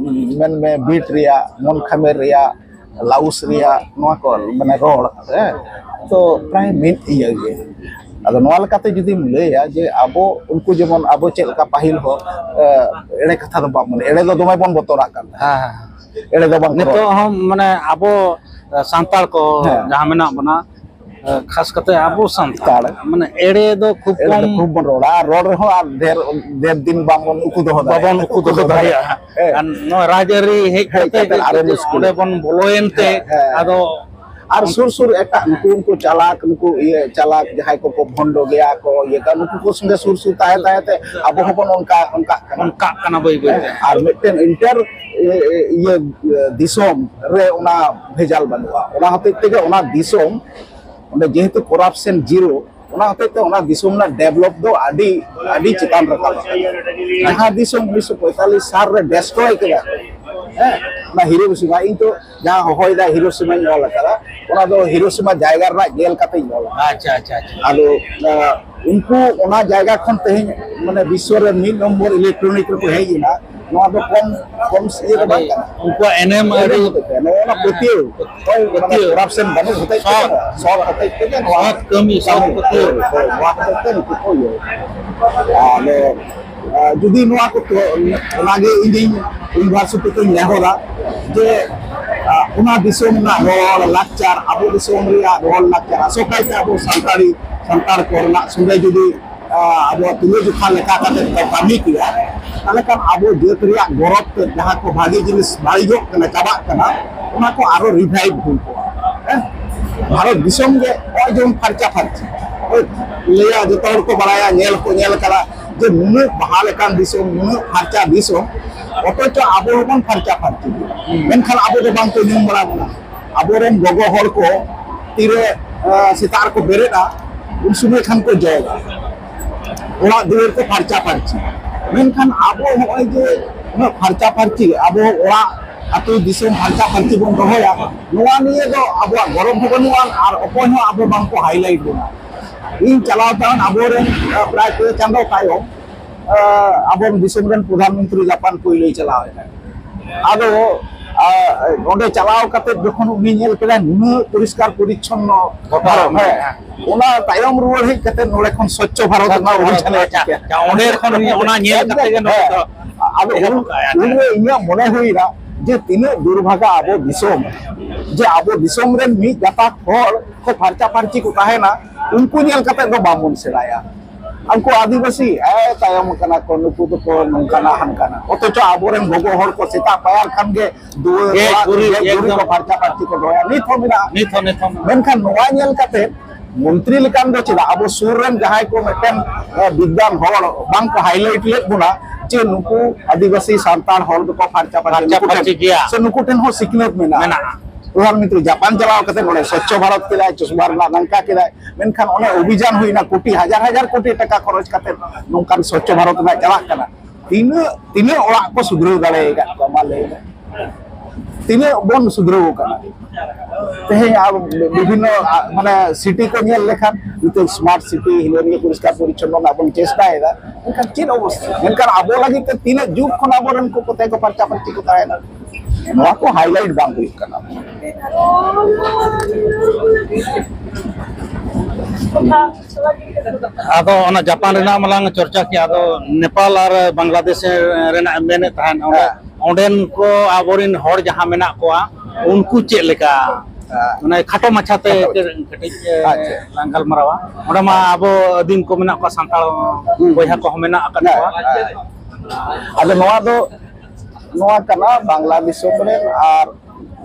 ᱢᱮᱱᱢᱮ ᱵᱤᱴ ᱨᱮᱭᱟᱜ, ᱢᱚᱱᱠᱷᱟᱢᱮᱨ ᱨᱮᱭᱟᱜ, ᱞᱟᱣᱩᱥ ᱨᱮᱭᱟᱜ ᱱᱚᱣᱟ ᱠᱚ ᱢᱟᱱᱮ ᱨᱚᱲ, ᱦᱮᱸ, ᱛᱚ ᱯᱨᱟᱭ ᱢᱤᱫ ᱤᱭᱟᱹ ᱜᱮ᱾ ᱟᱫᱚ ᱱᱚᱣᱟ ᱞᱮᱠᱟᱛᱮ ᱡᱩᱫᱤᱢ ᱞᱟᱹᱭᱟ ᱡᱮ ᱟᱵᱚ ᱩᱱᱠᱩ ᱡᱮᱢᱚᱱ ᱟᱵᱚ ᱪᱮᱫ ᱞᱮᱠᱟ ᱯᱟᱹᱦᱤᱞ ᱦᱚᱲ, ᱮ, ᱮᱲᱮ ᱠᱟᱛᱷᱟ ᱫᱚ ᱵᱟᱢ ᱢᱚᱱᱮ, ᱮᱲᱮ ᱫᱚ ᱫᱚᱢᱮ ᱵᱚᱱ ᱵᱚᱛᱚᱨᱟᱜ ᱠᱟᱱ ᱛᱟᱦᱮᱸᱫ᱾ ᱦᱮᱸ, ᱦᱮᱸ᱾ ᱮᱲᱮ ᱫᱚ ᱵᱟᱝ ᱠᱚ ᱱᱤᱛᱚᱜ ᱨᱚᱲᱟ᱾ ᱦᱚᱸ ᱢᱟᱱᱮ ᱟᱵᱚ, ᱮ, ᱥᱟᱱᱛᱟᱲ ᱠᱚ ᱦᱮᱸ᱾ ᱡᱟᱦᱟᱸ ᱢᱮᱱᱟᱜ ᱵᱚᱱᱟ, ᱮ, ᱠᱷᱟᱥ ᱠᱟᱛᱮ ᱟᱵᱚ ᱥᱟᱱᱛᱟᱲ, ᱥᱟᱱᱛᱟᱲ᱾ ᱢᱟᱱᱮ ᱮᱲᱮ ᱫᱚ ᱠᱷᱩᱵ ᱮᱲᱮ ᱫᱚ ᱠᱚᱢ ᱠᱷᱩᱵ ᱵᱚᱱ ᱨᱚᱲᱟ, ᱟᱨ ᱨᱚᱲ ᱨᱮᱦᱚᱸ ᱟᱨ ᱰᱷᱮᱨ, ᱰᱷᱮᱨ ᱫᱤᱱ ᱵᱟᱵᱚᱱ ᱩᱠᱩ ᱫᱚᱦᱚ ᱫᱟᱲᱮᱭᱟᱜᱼᱟ᱾ ᱵᱟᱵᱚᱱ ᱩᱠᱩ ᱫᱚᱦᱚ ᱫᱟᱲᱮᱭᱟᱜᱼᱟ᱾ ᱦᱮᱸ᱾ ᱟᱨ ᱱᱚᱣᱟ ᱨᱟᱡᱽᱟᱹᱨᱤ ᱦᱮᱡ ᱦᱮᱡ ᱠᱟᱛᱮ ᱠᱟᱛᱮ ᱟᱨᱚ ᱡᱩᱫᱤ ᱢᱩᱥᱠᱤᱞ᱾ ᱚᱸᱰᱮ ᱵᱚᱱ ᱵᱚᱞᱚᱭᱮᱱ ᱛᱮ, ᱦᱮᱸ, ᱦᱮᱸ᱾ ᱟᱫᱚ ᱟᱨ ᱥᱩᱨ ᱥᱩᱨ ᱮᱴᱟᱜ ᱱᱩᱠᱩ, ᱩᱱᱠᱩ ᱪᱟᱞᱟᱠ, ᱱᱩᱠᱩ ᱤᱭᱟᱹ ᱪᱟᱞᱟᱠ ᱡᱟᱦᱟᱸᱭ ᱠᱚᱠᱚ ᱵᱷᱚᱱᱰᱚ ᱜᱮᱭᱟ ᱠᱚ, ᱤᱭᱟᱹ ᱠᱟᱱᱟ, ᱱᱩᱠᱩ ᱠᱚ ᱥᱚᱸᱜᱮ ᱥᱩᱨ ᱥᱩᱨ ᱛᱟᱦᱮᱸ ᱛᱟᱦᱮᱸ ᱛᱮ ᱟᱵᱚ ᱦᱚᱸᱵᱚᱱ ᱚᱱᱠᱟ, ᱚᱱᱠᱟᱜ ᱠᱟᱱᱟ᱾ ᱚᱱᱠᱟᱜ ᱠᱟᱱᱟ ᱵᱟᱹᱭ ᱵᱟᱹᱭ ᱛᱮ᱾ ᱟᱨ ᱢᱤᱫᱴᱮᱱ ᱤᱱᱴᱟᱨ, ᱤᱭᱟᱹ, ᱫᱤᱥᱚᱢ ᱨᱮ ᱚᱱᱟ ᱵᱷᱮᱡᱟᱞ ᱵᱟᱹᱱᱩᱜᱼᱟ᱾ ᱚᱱᱟ ᱦᱚᱛᱮᱡ ᱛᱮᱜᱮ ᱚᱱᱟ ᱫᱤᱥᱚᱢ ᱚᱸᱰᱮ ᱡᱮᱦᱮᱛᱩ corruption zero, ᱚᱱᱟ ᱦᱚᱛᱮᱡ ᱛᱮ ᱚᱱᱟ ᱫᱤᱥᱚᱢ ᱨᱮᱱᱟᱜ develop ᱫᱚ ᱟᱹᱰᱤ, ᱟᱹᱰᱤ ᱪᱮᱛᱟᱱ ᱨᱟᱠᱟᱵ ᱟᱠᱟᱱᱟ᱾ ᱡᱟᱦᱟᱸ ᱫᱤᱥᱚᱢ ᱩᱱᱤᱥᱥᱚ ᱯᱚᱸᱭᱛᱟᱞᱤᱥ ᱥᱟᱞ ᱨᱮ destroy ᱠᱮᱫᱟ, ᱦᱮᱸ, ᱚᱱᱟ ᱦᱤᱨᱳᱥᱤᱢᱟ, ᱤᱧ ᱛᱚ ᱡᱟᱦᱟᱸ ᱦᱚᱦᱚᱭᱮᱫᱟ ᱦᱤᱨᱳᱥᱤᱢᱟᱧ ᱚᱞ ᱟᱠᱟᱫᱟ, ᱚᱱᱟ ᱫᱚ ᱦᱤᱨᱳᱥᱤᱢᱟ ᱡᱟᱭᱜᱟ ᱨᱮᱱᱟᱜ ᱧᱮᱞ ᱠᱟᱛᱮᱧ ᱚᱞ ᱟᱠᱟᱫᱟ᱾ ᱟᱪᱪᱷᱟ, ᱟᱪᱪᱷᱟ, ᱟᱪᱪᱷᱟ᱾ ᱟᱫᱚ, ᱟᱸ, ᱩᱱᱠᱩ ᱚᱱᱟ ᱡᱟᱭᱜᱟ ᱠᱷᱚᱱ ᱛᱮᱦᱮᱧ ᱢᱟᱱᱮ ᱵᱤᱥᱥᱚ ᱨᱮ ᱢᱤᱫ ᱱᱚᱢᱵᱚᱨ electronic ᱨᱮᱠᱚ ᱦᱮᱡ ᱮᱱᱟ, ᱱᱚᱣᱟ ᱫᱚ ᱠᱚᱢ, ᱠᱚᱢ ᱤᱭᱟᱹ ᱫᱚ ᱵᱟᱝ ᱠᱟᱱᱟ᱾ ᱩᱱᱠᱩᱣᱟᱜ ᱮᱱᱮᱢ ᱮᱱᱮᱢ ᱟᱹᱰᱤ ᱦᱚᱛᱮᱡ ᱛᱮ, ᱱᱚᱣᱟ ᱯᱟᱹᱛᱭᱟᱹᱣ, ᱦᱳᱭ, ᱢᱟᱱᱮ ᱯᱟᱹᱛᱭᱟᱹᱣ᱾ Corruption ᱵᱟᱹᱱᱩᱜ ᱦᱚᱛᱮᱡ ᱛᱮ, ᱥᱚᱛ᱾ ᱥᱚᱛ ᱦᱚᱛᱮᱡ ᱛᱮᱜᱮ ᱱᱚᱣᱟ ᱥᱚᱛ ᱠᱟᱹᱢᱤ, ᱥᱚᱛ ᱠᱟᱹᱢᱤ, ᱯᱟᱹᱛᱭᱟᱹᱣ᱾ ᱦᱳᱭ, ᱱᱚᱣᱟ ᱦᱚᱛᱮᱡ ᱛᱮ ᱱᱩᱠᱩ ᱠᱚ ᱤᱭᱟᱹ᱾ ᱟᱫᱚ, ᱟᱸ, ᱡᱩᱫᱤ ᱱᱚᱣᱟ ᱠᱚ, ᱚᱱᱟᱜᱮ ᱤᱧ ᱤᱭᱩᱱᱤᱵᱷᱟᱨᱥᱤᱴᱤ ᱠᱚᱧ ᱱᱮᱦᱚᱨᱟ ᱡᱮ, ᱟᱸ, ᱚᱱᱟ ᱫᱤᱥᱚᱢ ᱨᱮᱱᱟᱜ ᱨᱚᱲ, ᱞᱟᱠᱪᱟᱨ, ᱟᱵᱚ ᱫᱤᱥᱚᱢ ᱨᱮᱭᱟᱜ ᱨᱚᱲ, ᱞᱟᱠᱪᱟᱨ, ᱟᱥᱚᱠᱟᱭᱛᱮ ᱟᱵᱚ ᱥᱟᱱᱛᱟᱲᱤ, ᱥᱟᱱᱛᱟᱲ ᱠᱚ ᱨᱮᱱᱟᱜ ᱥᱚᱸᱜᱮ ᱡᱩᱫᱤ, ᱟᱸ, ᱟᱵᱚᱣᱟᱜ ᱛᱩᱞᱟᱹᱡᱚᱠᱷᱟ ᱞᱮᱠᱟ ᱠᱟᱛᱮ ᱠᱚ ᱠᱟᱹᱢᱤ ᱠᱮᱭᱟ, ᱛᱟᱦᱚᱞᱮ ᱠᱷᱟᱱ ᱟᱵᱚ ᱡᱟᱹᱛ ᱨᱮᱭᱟᱜ ᱜᱚᱨᱚᱵᱽ ᱛᱮ ᱡᱟᱦᱟᱸ ᱠᱚ ᱵᱷᱟᱜᱮ ᱡᱤᱱᱤᱥ ᱵᱟᱹᱲᱤᱡᱚᱜ ᱠᱟᱱᱟ, ᱪᱟᱵᱟᱜ ᱠᱟᱱᱟ, ᱚᱱᱟ ᱠᱚ ᱟᱨᱚ revive ᱦᱩᱭ ᱠᱚᱜᱼᱟ᱾ ᱦᱮᱸ? ᱵᱷᱟᱨᱚᱛ ᱫᱤᱥᱚᱢ ᱜᱮ ᱱᱚᱜᱼᱚᱭ ᱡᱮᱢᱚᱱ ᱯᱷᱟᱨᱪᱟ ᱯᱷᱟᱨᱪᱤ, ᱞᱟᱹᱭᱟ ᱡᱚᱛᱚ ᱦᱚᱲ ᱠᱚ ᱵᱟᱲᱟᱭᱟ, ᱧᱮᱞ ᱠᱚ ᱧᱮᱞ ᱠᱟᱫᱟ ᱡᱮ ᱱᱩᱱᱟᱹᱜ ᱵᱟᱦᱟ ᱞᱮᱠᱟᱱ ᱫᱤᱥᱚᱢ, ᱱᱩᱱᱟᱹᱜ ᱯᱷᱟᱨᱪᱟ ᱫᱤᱥᱚᱢ, ᱚᱛᱷᱚᱪᱚ ᱟᱵᱚ ᱦᱚᱸᱵᱚᱱ ᱯᱷᱟᱨᱪᱟ ᱯᱷᱟᱨᱪᱤ ᱜᱮᱭᱟ᱾ ᱢᱮᱱᱠᱷᱟᱱ ᱟᱵᱚ ᱫᱚ ᱵᱟᱝ ᱠᱚ ᱧᱩᱢ ᱵᱟᱲᱟ ᱵᱚᱱᱟ᱾ ᱟᱵᱚᱨᱮᱱ ᱜᱚᱜᱚ ᱦᱚᱲ ᱠᱚ ᱛᱤᱨᱮ, ᱟᱸ, ᱥᱮᱛᱟᱜ ᱨᱮᱠᱚ ᱵᱮᱨᱮᱫᱼᱟ, ᱩᱱ ᱥᱚᱢᱚᱭ ᱠᱷᱟᱱ ᱠᱚ ᱡᱚᱜᱟ, ᱚᱲᱟᱜ ᱫᱩᱣᱟᱹᱨ ᱠᱚ ᱯᱷᱟᱨᱪᱟ ᱯᱷᱟᱨᱪᱤ᱾ ᱢᱮᱱᱠᱷᱟᱱ ᱟᱵᱚ ᱱᱚᱜᱼᱚᱭ ᱡᱮ ᱩᱱᱟᱹᱜ ᱯᱷᱟᱨᱪᱟ ᱯᱷᱟᱨᱪᱤ, ᱟᱵᱚ ᱚᱲᱟᱜ ᱟᱹᱛᱩ ᱫᱤᱥᱚᱢ ᱯᱷᱟᱨᱪᱟ ᱯᱷᱟᱨᱪᱤ ᱵᱚᱱ ᱫᱚᱦᱚᱭᱟ, ᱱᱚᱣᱟ ᱱᱤᱭᱮ ᱫᱚ ᱟᱵᱚᱣᱟᱜ ᱜᱚᱨᱚᱵᱽ ᱦᱚᱸ ᱵᱟᱹᱱᱩᱜᱼᱟ ᱟᱨ ᱚᱠᱚᱭ ᱦᱚᱸ ᱟᱵᱚ ᱵᱟᱝ ᱠᱚ highlight ᱵᱚᱱᱟ᱾ ᱤᱧ ᱪᱟᱞᱟᱣ ᱛᱟᱦᱮᱱ ᱟᱵᱚᱨᱮᱱ, ᱟᱸ, ᱯᱨᱟᱭ ᱯᱮ ᱪᱟᱸᱫᱚ ᱛᱟᱭᱚᱢ, ᱟᱸ, ᱟᱵᱚᱨᱮᱱ ᱫᱤᱥᱚᱢ ᱨᱮᱱ ᱯᱨᱚᱫᱷᱟᱱ ᱢᱚᱱᱛᱨᱤ ᱡᱟᱯᱟᱱ ᱯᱳᱭᱞᱳᱭ ᱪᱟᱞᱟᱣ ᱮᱱᱟ᱾ ᱟᱫᱚ, ᱟᱸ, ᱚᱸᱰᱮ ᱪᱟᱞᱟᱣ ᱠᱟᱛᱮ ᱡᱚᱠᱷᱚᱱ ᱩᱱᱤ ᱧᱮᱞ ᱠᱮᱫᱟᱭ ᱱᱩᱱᱟᱹᱜ ᱯᱚᱨᱤᱥᱠᱟᱨ ᱯᱚᱨᱤᱪᱷᱚᱱᱱᱚ ᱜᱚᱴᱟ ᱵᱷᱟᱨᱚᱛ, ᱦᱮᱸ, ᱚᱱᱟ ᱛᱟᱭᱚᱢ ᱨᱩᱣᱟᱹᱲ ᱦᱮᱡ ᱠᱟᱛᱮ ᱱᱚᱰᱮ ᱠᱷᱚᱱ ᱥᱚᱪᱪᱷᱚ ᱵᱷᱟᱨᱚᱛ ᱨᱮᱱᱟᱜ ᱚᱵᱷᱤᱡᱟᱱ ᱮ ᱟᱪᱪᱷᱟ, ᱟᱪᱪᱷᱟ, ᱚᱸᱰᱮ ᱠᱷᱚᱱ ᱩᱱᱤ ᱚᱱᱟ ᱧᱮᱞ ᱠᱟᱛᱮ ᱜᱮ ᱱᱚᱰᱮ ᱫᱚ ᱦᱮᱸ᱾ ᱟᱫᱚ ᱮᱦᱚᱵ ᱩᱱ, ᱠᱟᱜᱼᱟᱭ, ᱟᱪᱪᱷᱟ᱾ ᱩᱱᱨᱮ ᱤᱧᱟᱹᱜ ᱢᱚᱱᱮ ᱦᱩᱭᱱᱟ ᱡᱮ ᱛᱤᱱᱟᱹᱜ ᱫᱩᱨᱵᱷᱟᱜᱟ ᱟᱵᱚ ᱫᱤᱥᱚᱢ, ᱡᱮ ᱟᱵᱚ ᱫᱤᱥᱚᱢ ᱨᱮᱱ ᱢᱤᱫ ᱜᱟᱛᱟᱠ ᱦᱚᱲ ᱠᱚ ᱯᱷᱟᱨᱪᱟ ᱯᱷᱟᱨᱪᱤ ᱠᱚ ᱛᱟᱦᱮᱱᱟ, ᱩᱱᱠᱩ ᱧᱮᱞ ᱠᱟᱛᱮ ᱫᱚ ᱵᱟᱵᱚᱱ ᱥᱮᱬᱟᱭᱟ᱾ ᱩᱱᱠᱩ ᱟᱹᱫᱤᱵᱟᱹᱥᱤ, ᱮ, ᱛᱟᱭᱚᱢ ᱠᱟᱱᱟ ᱠᱚ, ᱱᱩᱠᱩ ᱫᱚᱠᱚ ᱱᱚᱝᱠᱟᱱᱟ ᱦᱟᱱᱠᱟᱱᱟ, ᱚᱛᱷᱚᱪᱚ ᱟᱵᱚᱨᱮᱱ ᱜᱚᱜᱚ ᱦᱚᱲ ᱠᱚ ᱥᱮᱛᱟᱜ ᱯᱟᱭᱟᱨ ᱠᱷᱟᱱ ᱜᱮ ᱫᱩᱣᱟᱹᱨ, ᱜᱮᱡ ᱚᱲᱟᱜ, ᱜᱩᱨᱤᱡ ᱜᱮᱡ ᱜᱩᱨᱤᱡ ᱮᱠᱫᱚᱢ᱾ ᱠᱚ ᱯᱷᱟᱨᱪᱟ ᱯᱷᱟᱹᱨᱪᱤ ᱠᱚ ᱫᱚᱦᱚᱭᱟ, ᱱᱤᱛ ᱦᱚᱸ ᱢᱮᱱᱟᱜᱼᱟ᱾ ᱱᱤᱛ ᱦᱚᱸ, ᱱᱤᱛ ᱦᱚᱸ ᱢᱮᱱᱟᱜᱼᱟ᱾ ᱢᱮᱱᱠᱷᱟᱱ ᱱᱚᱣᱟ ᱧᱮᱞ ᱠᱟᱛᱮ ᱢᱚᱱᱛᱨᱤ ᱞᱮᱠᱟᱱ ᱫᱚ ᱪᱮᱫᱟᱜ ᱟᱵᱚ ᱥᱩᱨ ᱨᱮᱱ ᱡᱟᱦᱟᱸᱭ ᱠᱚ ᱢᱤᱫᱴᱮᱱ, ᱮ, ᱵᱤᱫᱽᱣᱟᱱ ᱦᱚᱲ ᱵᱟᱝ ᱠᱚ highlight ᱞᱮᱫ ᱵᱚᱱᱟ ᱡᱮ ᱱᱩᱠᱩ ᱟᱹᱫᱤᱵᱟᱹᱥᱤ ᱥᱟᱱᱛᱟᱲ ᱦᱚᱲ ᱫᱚᱠᱚ ᱯᱷᱟᱨᱪᱟ ᱯᱷᱟᱨᱪᱤ ᱯᱷᱟᱨᱪᱟ ᱱᱩᱠᱩ ᱴᱷᱮᱱ ᱯᱷᱟᱨᱪᱤ ᱜᱮᱭᱟ᱾ ᱥᱮ ᱱᱩᱠᱩ ᱴᱷᱮᱱ ᱦᱚᱸ ᱥᱤᱠᱷᱱᱟᱹᱛ ᱢᱮᱱᱟᱜᱼᱟ᱾ ᱢᱮᱱᱟᱜᱼᱟ᱾ ᱯᱨᱚᱫᱷᱟᱱ ᱢᱚᱱᱛᱨᱤ ᱡᱟᱯᱟᱱ ᱪᱟᱞᱟᱣ ᱠᱟᱛᱮ ᱱᱚᱰᱮ ᱥᱚᱪᱪᱷᱚ ᱵᱷᱟᱨᱚᱛ ᱠᱮᱫᱟᱭ, ᱪᱚᱥᱢᱟ ᱨᱮᱱᱟᱜ ᱱᱚᱝᱠᱟ ᱠᱮᱫᱟᱭ, ᱢᱮᱱᱠᱷᱟᱱ ᱚᱱᱮ ᱚᱵᱷᱤᱡᱟᱱ ᱦᱩᱭᱱᱟ, ᱠᱳᱴᱤ, ᱦᱟᱡᱟᱨ ᱦᱟᱡᱟᱨ ᱠᱳᱴᱤ ᱴᱟᱠᱟ ᱠᱷᱚᱨᱚᱪ ᱠᱟᱛᱮ ᱱᱚᱝᱠᱟᱱ ᱥᱚᱪᱪᱷᱚ ᱵᱷᱟᱨᱚᱛ ᱨᱮᱱᱟᱜ ᱪᱟᱞᱟᱜ ᱠᱟᱱᱟ᱾ ᱛᱤᱱᱟᱹᱜ, ᱛᱤᱱᱟᱹᱜ ᱚᱲᱟᱜ ᱠᱚ ᱥᱩᱫᱷᱨᱟᱹᱣ ᱫᱟᱲᱮ ᱟᱠᱟᱫ ᱠᱚᱣᱟ, ᱢᱟ ᱞᱟᱹᱭ ᱢᱮ? ᱛᱤᱱᱟᱹᱜ ᱵᱚᱱ ᱥᱩᱫᱷᱨᱟᱹᱣ ᱟᱠᱟᱱᱟ? ᱛᱮᱦᱮᱧ ᱟᱵᱚ ᱵᱤᱵᱷᱤᱱᱱᱚ, ᱟ, ᱢᱟᱱᱮ, ᱥᱤᱴᱤ ᱠᱚ ᱧᱮᱞ ᱞᱮᱠᱷᱟᱱ ᱱᱤᱛᱚᱜ smart city, ᱦᱤᱱᱟᱹ ᱱᱤᱭᱟᱹ ᱯᱚᱨᱤᱥᱠᱟᱨ ᱯᱚᱨᱤᱪᱷᱚᱱᱱᱚ ᱨᱮᱱᱟᱜ ᱵᱚᱱ ᱪᱮᱥᱴᱟᱭᱮᱫᱟ, ᱢᱮᱱᱠᱷᱟᱱ ᱪᱮᱫ ᱚᱵᱚᱥᱛᱷᱟ? ᱢᱮᱱᱠᱷᱟᱱ ᱟᱵᱚ ᱞᱟᱹᱜᱤᱫ ᱛᱮ ᱛᱤᱱᱟᱹᱜ ᱡᱩᱜᱽ ᱠᱷᱚᱱ ᱟᱵᱚᱨᱮᱱ ᱠᱚ ᱠᱚᱛᱮ ᱠᱚ ᱯᱷᱟᱨᱪᱟ ᱯᱷᱟᱹᱨᱪᱤ ᱠᱚ ᱛᱟᱦᱮᱱᱟ, ᱱᱚᱣᱟ ᱠᱚ highlight ᱵᱟᱝ ᱦᱩᱭᱩᱜ ᱠᱟᱱᱟ᱾ ᱟᱫᱚ ᱚᱱᱟ ᱡᱟᱯᱟᱱ ᱨᱮᱱᱟᱜ ᱢᱟᱞᱟᱝ ᱪᱚᱨᱪᱟ ᱠᱮᱜᱼᱟ, ᱟᱫᱚ ᱱᱮᱯᱟᱞ ᱟᱨ ᱵᱟᱝᱞᱟᱫᱮᱥ ᱨᱮᱱᱟᱜ ᱮᱢ ᱢᱮᱱᱮᱫ ᱛᱟᱦᱮᱸᱫ, ᱚᱸᱰᱮ, ᱦᱮᱸ᱾ ᱚᱸᱰᱮᱱ ᱠᱚ ᱟᱵᱚᱨᱮᱱ ᱦᱚᱲ ᱡᱟᱦᱟᱸ ᱢᱮᱱᱟᱜ ᱠᱚᱣᱟ, ᱩᱱᱠᱩ ᱪᱮᱫ ᱞᱮᱠᱟ? ᱦᱮᱸ᱾ ᱢᱟᱱᱮ ᱠᱷᱟᱴᱚ ᱢᱟᱪᱷᱟᱛᱮ ᱠᱷᱟᱴᱚ ᱢᱟᱪᱷᱟ᱾ ᱠᱟᱹᱴᱤᱡ, ᱮ, ᱟᱪᱪᱷᱟ᱾ ᱞᱟᱝ ᱜᱟᱞᱢᱟᱨᱟᱣᱟ᱾ ᱚᱸᱰᱮ ᱢᱟ ᱟᱵᱚ ᱟᱹᱫᱤᱢ ᱠᱚ ᱢᱮᱱᱟᱜ ᱠᱚᱣᱟ, ᱥᱟᱱᱛᱟᱲ ᱦᱩᱸ᱾ ᱵᱚᱭᱦᱟ ᱠᱚᱦᱚᱸ ᱢᱮᱱᱟᱜ ᱟᱠᱟᱫ ᱦᱮᱸ, ᱠᱚᱣᱟ᱾ ᱦᱮᱸ᱾ ᱟᱫᱚ ᱱᱚᱣᱟ ᱫᱚ, ᱱᱚᱣᱟ ᱠᱟᱱᱟ ᱵᱟᱝᱞᱟ ᱫᱤᱥᱚᱢ ᱨᱮᱱ ᱟᱨ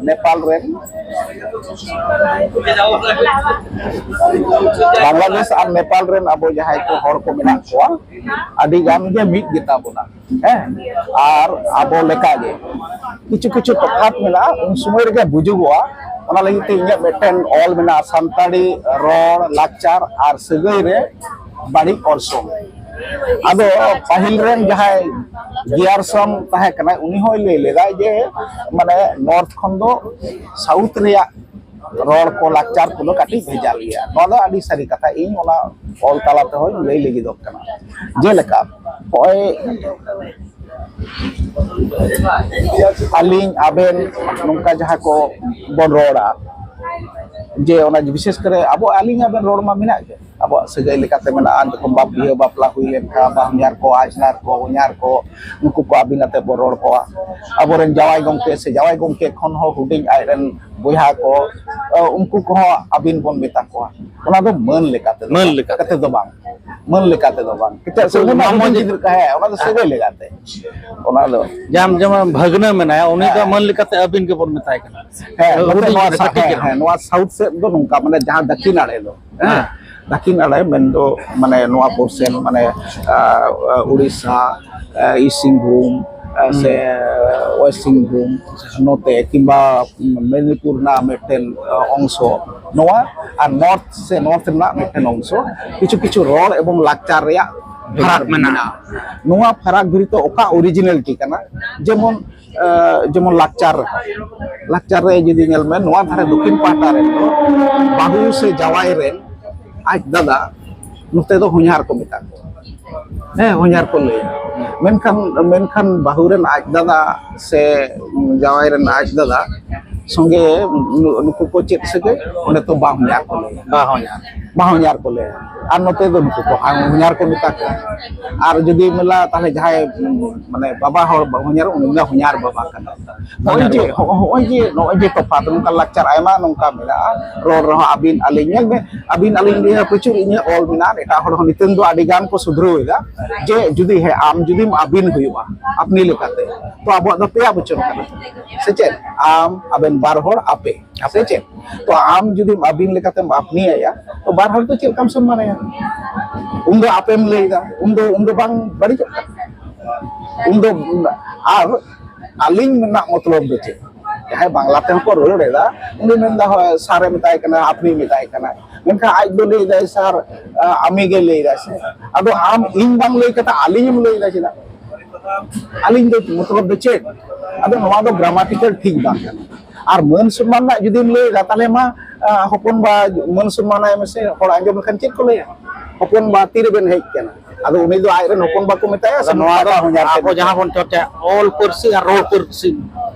ᱱᱮᱯᱟᱞ ᱨᱮᱱ, ᱵᱟᱝᱞᱟᱫᱮᱥ ᱟᱨ ᱱᱮᱯᱟᱞ ᱨᱮᱱ ᱟᱵᱚ ᱡᱟᱦᱟᱸᱭ ᱠᱚ ᱦᱚᱲ ᱠᱚ ᱢᱮᱱᱟᱜ ᱠᱚᱣᱟ, ᱟᱹᱰᱤ ᱜᱟᱱ ᱜᱮ ᱢᱤᱫ ᱜᱮᱛᱟ ᱵᱚᱱᱟ, ᱦᱮᱸ, ᱟᱨ ᱟᱵᱚ ᱞᱮᱠᱟᱜᱮ ᱠᱤᱪᱷᱩ ᱠᱤᱪᱷᱩ ᱛᱚᱯᱷᱟᱛ ᱢᱮᱱᱟᱜᱼᱟ, ᱩᱱ ᱥᱚᱢᱚᱭ ᱨᱮᱜᱮ ᱵᱩᱡᱩᱜᱚᱜᱼᱟ᱾ ᱚᱱᱟ ᱞᱟᱹᱜᱤᱫ ᱛᱮ ᱤᱧᱟᱹᱜ ᱢᱤᱫᱴᱮᱱ ᱚᱞ ᱢᱮᱱᱟᱜᱼᱟ, ᱥᱟᱱᱛᱟᱲᱤ ᱨᱚᱲ, ᱞᱟᱠᱪᱟᱨ ᱟᱨ ᱥᱟᱹᱜᱟᱹᱭ ᱨᱮ ᱵᱟᱹᱲᱤᱡ ᱚᱨᱥᱚᱝ᱾ ᱟᱫᱚ ᱯᱟᱹᱦᱤᱞ ᱨᱮᱱ ᱡᱟᱦᱟᱸᱭ ᱜᱤᱭᱟᱨᱥᱚᱱ ᱛᱟᱦᱮᱸ ᱠᱟᱱᱟᱭ, ᱩᱱᱤ ᱦᱚᱸᱭ ᱞᱟᱹᱭ ᱞᱮᱫᱟᱭ ᱡᱮ, ᱢᱟᱱᱮ, ᱱᱚᱨᱛᱷ ᱠᱷᱚᱱ ᱫᱚ ᱥᱟᱣᱩᱛᱷ ᱨᱮᱭᱟᱜ ᱨᱚᱲ ᱠᱚ, ᱞᱟᱠᱪᱟᱨ ᱠᱚᱫᱚ ᱠᱟᱹᱴᱤᱡ ᱵᱷᱮᱡᱟᱨ ᱜᱮᱭᱟ᱾ ᱱᱚᱣᱟ ᱫᱚ ᱟᱹᱰᱤ ᱥᱟᱹᱨᱤ ᱠᱟᱛᱷᱟ, ᱤᱧ ᱚᱱᱟ ᱚᱞ ᱛᱟᱞᱟ ᱛᱮᱦᱚᱸᱧ ᱞᱟᱹᱭ ᱞᱟᱹᱜᱤᱫᱚᱜ ᱠᱟᱱᱟ᱾ ᱡᱮᱞᱮᱠᱟ ᱱᱚᱜᱼᱚᱭ ᱟᱹᱞᱤᱧ ᱟᱵᱮᱱ ᱱᱚᱝᱠᱟ ᱡᱟᱦᱟᱸ ᱠᱚ ᱵᱚᱱ ᱨᱚᱲᱟ, ᱡᱮ ᱚᱱᱟ ᱵᱤᱥᱮᱥ ᱠᱚᱨᱮ ᱟᱵᱚ ᱟᱹᱞᱤᱧ ᱟᱵᱮᱱ ᱨᱚᱲ ᱢᱟ ᱢᱮᱱᱟᱜ ᱜᱮ, ᱟᱵᱚᱣᱟᱜ ᱥᱟᱹᱜᱟᱹᱭ ᱞᱮᱠᱟᱛᱮ ᱢᱮᱱᱟᱜᱼᱟ, ᱡᱚᱠᱷᱚᱱ ᱵᱟᱯ-, ᱵᱤᱦᱟᱹ ᱵᱟᱯᱞᱟ ᱦᱩᱭ ᱞᱮᱱᱠᱷᱟᱱ, ᱵᱟᱦᱧᱟᱨ ᱠᱚ, ᱟᱡᱷᱱᱟᱨ ᱠᱚ, ᱦᱚᱧᱦᱟᱨ ᱠᱚ, ᱱᱩᱠᱩ ᱠᱚ ᱟᱹᱵᱤᱱ ᱟᱛᱮ ᱵᱚᱱ ᱨᱚᱲ ᱠᱚᱣᱟ᱾ ᱟᱵᱚᱨᱮᱱ ᱡᱟᱶᱟᱭ ᱜᱚᱢᱠᱮ ᱥᱮ ᱡᱟᱶᱟᱭ ᱜᱚᱢᱠᱮ ᱠᱷᱚᱱ ᱦᱚᱸ ᱦᱩᱰᱤᱧ ᱟᱡᱨᱮᱱ ᱵᱚᱭᱦᱟ ᱠᱚ, ᱩᱱᱠᱩ ᱠᱚᱦᱚᱸ ᱟᱹᱵᱤᱱ ᱵᱚᱱ ᱢᱮᱛᱟ ᱠᱚᱣᱟ᱾ ᱚᱱᱟ ᱫᱚ ᱢᱟᱹᱱ ᱞᱮᱠᱟᱛᱮ ᱫᱚ ᱢᱟᱹᱱ ᱵᱟᱝ, ᱞᱮᱠᱟᱛᱮ᱾ ᱠᱟᱛᱮ ᱫᱚ ᱵᱟᱝ᱾ ᱢᱟᱹᱱ ᱞᱮᱠᱟ ᱛᱮᱫᱚ ᱵᱟᱝ, ᱪᱮᱫᱟᱜ ᱥᱮ ᱩᱱᱤ ᱢᱟ ᱟᱵᱚ ᱦᱩᱰᱤᱧ ᱡᱮ ᱜᱤᱫᱽᱨᱟᱹ ᱠᱟᱱᱟ, ᱦᱮᱸ, ᱚᱱᱟ ᱫᱚ ᱥᱟᱹᱜᱟᱹᱭ ᱞᱮᱠᱟᱛᱮ᱾ ᱚᱱᱟ ᱫᱚ ᱡᱟᱢ ᱡᱮᱢᱚᱱ ᱵᱷᱟᱹᱜᱽᱱᱟᱹ ᱢᱮᱱᱟᱭᱟ, ᱩᱱᱤ ᱫᱚ ᱦᱮᱸ᱾ ᱢᱟᱹᱱ ᱞᱮᱠᱟᱛᱮ ᱟᱹᱵᱤᱱ ᱜᱮᱵᱚᱱ ᱢᱮᱛᱟᱭ ᱠᱟᱱᱟ᱾ ᱦᱮᱸ, ᱱᱚᱛᱮ ᱦᱩᱰᱤᱧ ᱱᱚᱣᱟ ᱨᱮ ᱥᱟ-, ᱠᱟᱹᱴᱤᱡ ᱦᱮᱸ, ᱠᱟᱱᱟ᱾ ᱦᱮᱸ, ᱱᱚᱣᱟ ᱥᱟᱣᱩᱛᱷ ᱥᱮᱫ ᱫᱚ ᱱᱚᱝᱠᱟ, ᱢᱟᱱᱮ ᱡᱟᱦᱟᱸ ᱫᱟᱹᱠᱷᱤᱱ ᱟᱲᱮ ᱫᱚ, ᱦᱮᱸ, ᱦᱮᱸ᱾ ᱫᱟᱹᱠᱷᱤᱱ ᱟᱲᱮ ᱢᱮᱱᱫᱚ ᱢᱟᱱᱮ ᱱᱚᱣᱟ ᱯᱳᱨᱥᱮᱱ, ᱢᱟᱱᱮ, ᱟᱸ, ᱩᱲᱤᱥᱥᱟ, ᱟᱸ, ᱤᱥᱴ ᱥᱤᱝᱵᱷᱩᱢ, ᱟᱸ, ᱦᱩᱸ᱾ ᱥᱮ ᱳᱭᱮᱥᱴ ᱥᱤᱝᱵᱷᱩᱢ, ᱱᱚᱛᱮ ᱠᱤᱝᱵᱟ ᱢᱮᱫᱤᱱᱤᱯᱩᱨ ᱨᱮᱱᱟᱜ ᱢᱤᱫᱴᱮᱱ, ᱟᱸ, ᱚᱝᱥᱚ, ᱱᱚᱣᱟ ᱟᱨ ᱱᱚᱨᱛᱷ ᱥᱮ ᱱᱚᱨᱛᱷ ᱨᱮᱱᱟᱜ ᱢᱤᱫᱴᱮᱱ ᱚᱝᱥᱚ, ᱠᱤᱪᱷᱩ ᱠᱤᱪᱷᱩ ᱨᱚᱲ ᱮᱵᱚᱝ ᱞᱟᱠᱪᱟᱨ ᱨᱮᱭᱟᱜ ᱯᱷᱟᱨᱟᱠ ᱵᱷᱮᱜᱟᱨ ᱢᱮᱱᱟᱜᱼᱟ᱾ ᱢᱮᱱᱟᱜᱼᱟ᱾ ᱱᱚᱣᱟ ᱯᱷᱟᱨᱟᱠ ᱵᱷᱤᱛᱨᱤ ᱛᱮ ᱚᱠᱟ ᱚᱨᱤᱡᱤᱱᱟᱞᱤᱴᱤ ᱠᱟᱱᱟ, ᱡᱮᱢᱚᱱ, ᱟᱸ, ᱡᱮᱢᱚᱱ ᱞᱟᱠᱪᱟᱨ ᱨᱮᱦᱚᱸ, ᱞᱟᱠᱪᱟᱨ ᱨᱮ ᱡᱩᱫᱤ ᱧᱮᱞ ᱢᱮ, ᱱᱚᱣᱟ ᱫᱷᱟᱨᱮ ᱫᱚᱠᱷᱤᱱ ᱯᱟᱦᱴᱟ ᱨᱮᱱ ᱫᱚ ᱵᱟᱹᱦᱩ ᱥᱮ ᱡᱟᱶᱟᱭ ᱨᱮᱱ ᱟᱡ ᱫᱟᱫᱟ, ᱱᱚᱛᱮ ᱫᱚ ᱦᱚᱧᱦᱟᱨ ᱠᱚ ᱢᱮᱛᱟ ᱠᱚᱣᱟ᱾ ᱦᱮᱸ, ᱦᱚᱧᱦᱟᱨ ᱠᱚ ᱞᱟᱹᱭᱟ᱾ ᱢᱮᱱᱠᱷᱟᱱ, ᱢᱮᱱᱠᱷᱟᱱ ᱵᱟᱹᱦᱩ ᱨᱮᱱ ᱟᱡ ᱫᱟᱫᱟ ᱥᱮ ᱡᱟᱶᱟᱭ ᱨᱮᱱ ᱟᱡ ᱫᱟᱫᱟ ᱥᱚᱸᱜᱮ ᱱᱩ-, ᱱᱩᱠᱩ ᱠᱚ ᱪᱮᱫ ᱥᱟᱹᱜᱟᱹᱭ? ᱚᱸᱰᱮ ᱛᱚ ᱵᱟ ᱦᱚᱧᱦᱟᱨ ᱠᱚ ᱞᱟᱹᱭᱟ᱾ ᱵᱟ ᱦᱚᱧᱦᱟᱨ᱾ ᱵᱟ ᱦᱚᱧᱦᱟᱨ ᱠᱚ ᱞᱟᱹᱭᱟ᱾ ᱟᱨ ᱱᱚᱛᱮ ᱫᱚ ᱱᱩᱠᱩ ᱠᱚ ᱦᱚᱧᱦᱟᱨ ᱠᱚ ᱢᱮᱛᱟ ᱠᱚᱣᱟ᱾ ᱟᱨ ᱡᱩᱫᱤ ᱢᱮᱞᱟ ᱛᱟᱦᱞᱮ ᱡᱟᱦᱟᱸᱭ, ᱢᱟᱱᱮ, ᱵᱟᱵᱟ ᱦᱚᱲ ᱵᱟ ᱦᱚᱧᱦᱟᱨ, ᱩᱱᱤ ᱫᱚ ᱦᱚᱧᱦᱟᱨ ᱵᱟᱵᱟ ᱠᱟᱱᱟ᱾ ᱱᱚᱜᱼᱚᱭ ᱦᱚᱧᱦᱟᱨ ᱡᱮ, ᱵᱟᱵᱟ᱾ ᱦᱚᱸᱜᱼᱚᱭ ᱡᱮ, ᱱᱚᱜᱼᱚᱭ ᱡᱮ ᱛᱚᱯᱷᱟᱛ, ᱱᱚᱝᱠᱟ ᱞᱟᱠᱪᱟᱨ ᱟᱭᱢᱟ ᱱᱚᱝᱠᱟ ᱢᱮᱱᱟᱜᱼᱟ᱾ ᱨᱚᱲ ᱨᱮᱦᱚᱸ ᱟᱹᱵᱤᱱ ᱟᱹᱞᱤᱧ, ᱧᱮᱞ ᱢᱮ, ᱟᱹᱵᱤᱱ ᱟᱹᱞᱤᱧ ᱞᱟᱹᱭᱟ ᱯᱨᱚᱪᱩᱨ ᱤᱧᱟᱹᱜ ᱚᱞ ᱢᱮᱱᱟᱜᱼᱟ᱾ ᱮᱴᱟᱜ ᱦᱚᱲ ᱦᱚᱸ ᱱᱤᱛᱚᱝ ᱫᱚ ᱟᱹᱰᱤ ᱜᱟᱱ ᱠᱚ ᱥᱩᱫᱷᱨᱟᱹᱣ ᱮᱫᱟ ᱡᱮ ᱡᱩᱫᱤ ᱦᱮᱸ, ᱟᱢ ᱡᱩᱫᱤᱢ ᱟᱹᱵᱤᱱ ᱦᱩᱭᱩᱜᱼᱟ ᱟᱯᱱᱤ ᱞᱮᱠᱟᱛᱮ, ᱛᱚ ᱟᱵᱚᱣᱟᱜ ᱫᱚ ᱯᱮᱭᱟ ᱵᱚᱪᱚᱱ ᱠᱟᱱᱟ, ᱥᱮ ᱪᱮᱫ? ᱟᱢ, ᱟᱵᱮᱱ, ᱵᱟᱨ ᱦᱚᱲ, ᱟᱯᱮ, ᱥᱮ ᱪᱮᱫ? ᱛᱚ ᱟᱢ ᱡᱩᱫᱤᱢ ᱟᱹᱵᱤᱱ ᱞᱮᱠᱟᱛᱮᱢ ᱟᱯᱱᱤ ᱟᱭᱟ, ᱛᱚ ᱵᱟᱨ ᱦᱚᱲ ᱫᱚ ᱪᱮᱫ ᱞᱮᱠᱟᱢ ᱥᱚᱱᱢᱟᱱᱟᱭᱟ? ᱩᱱᱫᱚ ᱟᱯᱮᱢ ᱞᱟᱹᱭᱫᱟ, ᱩᱱᱫᱚ, ᱩᱱᱫᱚ ᱵᱟᱝ ᱵᱟᱹᱲᱤᱡᱚᱜ ᱠᱟᱱᱟ? ᱩᱱᱫᱚ, ᱟᱨ ᱟᱹᱞᱤᱧ ᱨᱮᱱᱟᱜ ᱢᱚᱛᱞᱚᱵ ᱫᱚ ᱪᱮᱫ? ᱡᱟᱦᱟᱸᱭ ᱵᱟᱝᱞᱟ ᱛᱮᱦᱚᱸ ᱠᱚ ᱨᱚᱲ ᱮᱫᱟ, ᱩᱱᱤ ᱢᱮᱱᱫᱟ, "ᱦᱳᱭ, ᱥᱟᱨᱮ ᱢᱮᱛᱟᱭ ᱠᱟᱱᱟ, ᱟᱯᱱᱤ ᱢᱮᱛᱟᱭ ᱠᱟᱱᱟ", ᱢᱮᱱᱠᱷᱟᱱ ᱟᱡ ᱫᱚ ᱞᱟᱹᱭ ᱫᱟᱭ, "ᱥᱟᱨ, ᱟ, ᱟᱢᱤ ᱜᱮ ᱞᱟᱹᱭ ᱫᱟᱭ ᱥᱮ?" ᱟᱫᱚ ᱟᱢ, ᱤᱧ ᱵᱟᱝ ᱞᱟᱹᱭ ᱠᱟᱛᱮ ᱟᱹᱞᱤᱧ ᱮᱢ ᱞᱟᱹᱭ ᱫᱟ ᱪᱮᱫᱟᱜ? ᱟᱹᱞᱤᱧ ᱫᱚ ᱢᱚᱛᱞᱚᱵ ᱫᱚ ᱪᱮᱫ? ᱟᱫᱚ ᱱᱚᱣᱟ ᱫᱚ ᱜᱨᱟᱢᱟᱴᱤᱠᱟᱞ ᱴᱷᱤᱠ ᱵᱟᱝ ᱠᱟᱱᱟ᱾ ᱟᱨ ᱢᱟᱹᱱ ᱥᱚᱱᱢᱟᱱ ᱨᱮᱱᱟᱜ ᱡᱩᱫᱤᱢ ᱞᱟᱹᱭ ᱮᱫᱟ, ᱛᱟᱦᱞᱮ ᱢᱟ, ᱟ, ᱦᱚᱯᱚᱱ ᱵᱟ ᱢᱟᱹᱱ ᱥᱚᱱᱢᱟᱱᱟᱭ ᱢᱮᱥᱮ, ᱦᱚᱲ ᱟᱸᱡᱚᱢ ᱞᱮᱠᱷᱟᱱ ᱪᱮᱫ ᱠᱚ ᱞᱟᱹᱭᱟ? ᱦᱚᱯᱚᱱ ᱵᱟ ᱛᱤᱨᱮᱵᱮᱱ ᱦᱮᱡ ᱠᱟᱱᱟ? ᱟᱫᱚ ᱩᱱᱤ ᱫᱚ ᱟᱡ ᱨᱮᱱ ᱦᱚᱯᱚᱱ ᱵᱟᱠᱚ ᱢᱮᱛᱟᱭᱟ ᱥᱮ? ᱟᱫᱚ ᱱᱚᱣᱟ ᱫᱚ ᱦᱚᱧᱦᱟᱨ ᱛᱮ ᱟᱵᱚ ᱡᱟᱦᱟᱸ ᱵᱚᱱ ᱪᱚᱨᱪᱟᱭᱟ, ᱚᱞ ᱯᱟᱹᱨᱥᱤ ᱟᱨ ᱨᱚᱲ ᱯᱟᱹᱨᱥᱤ᱾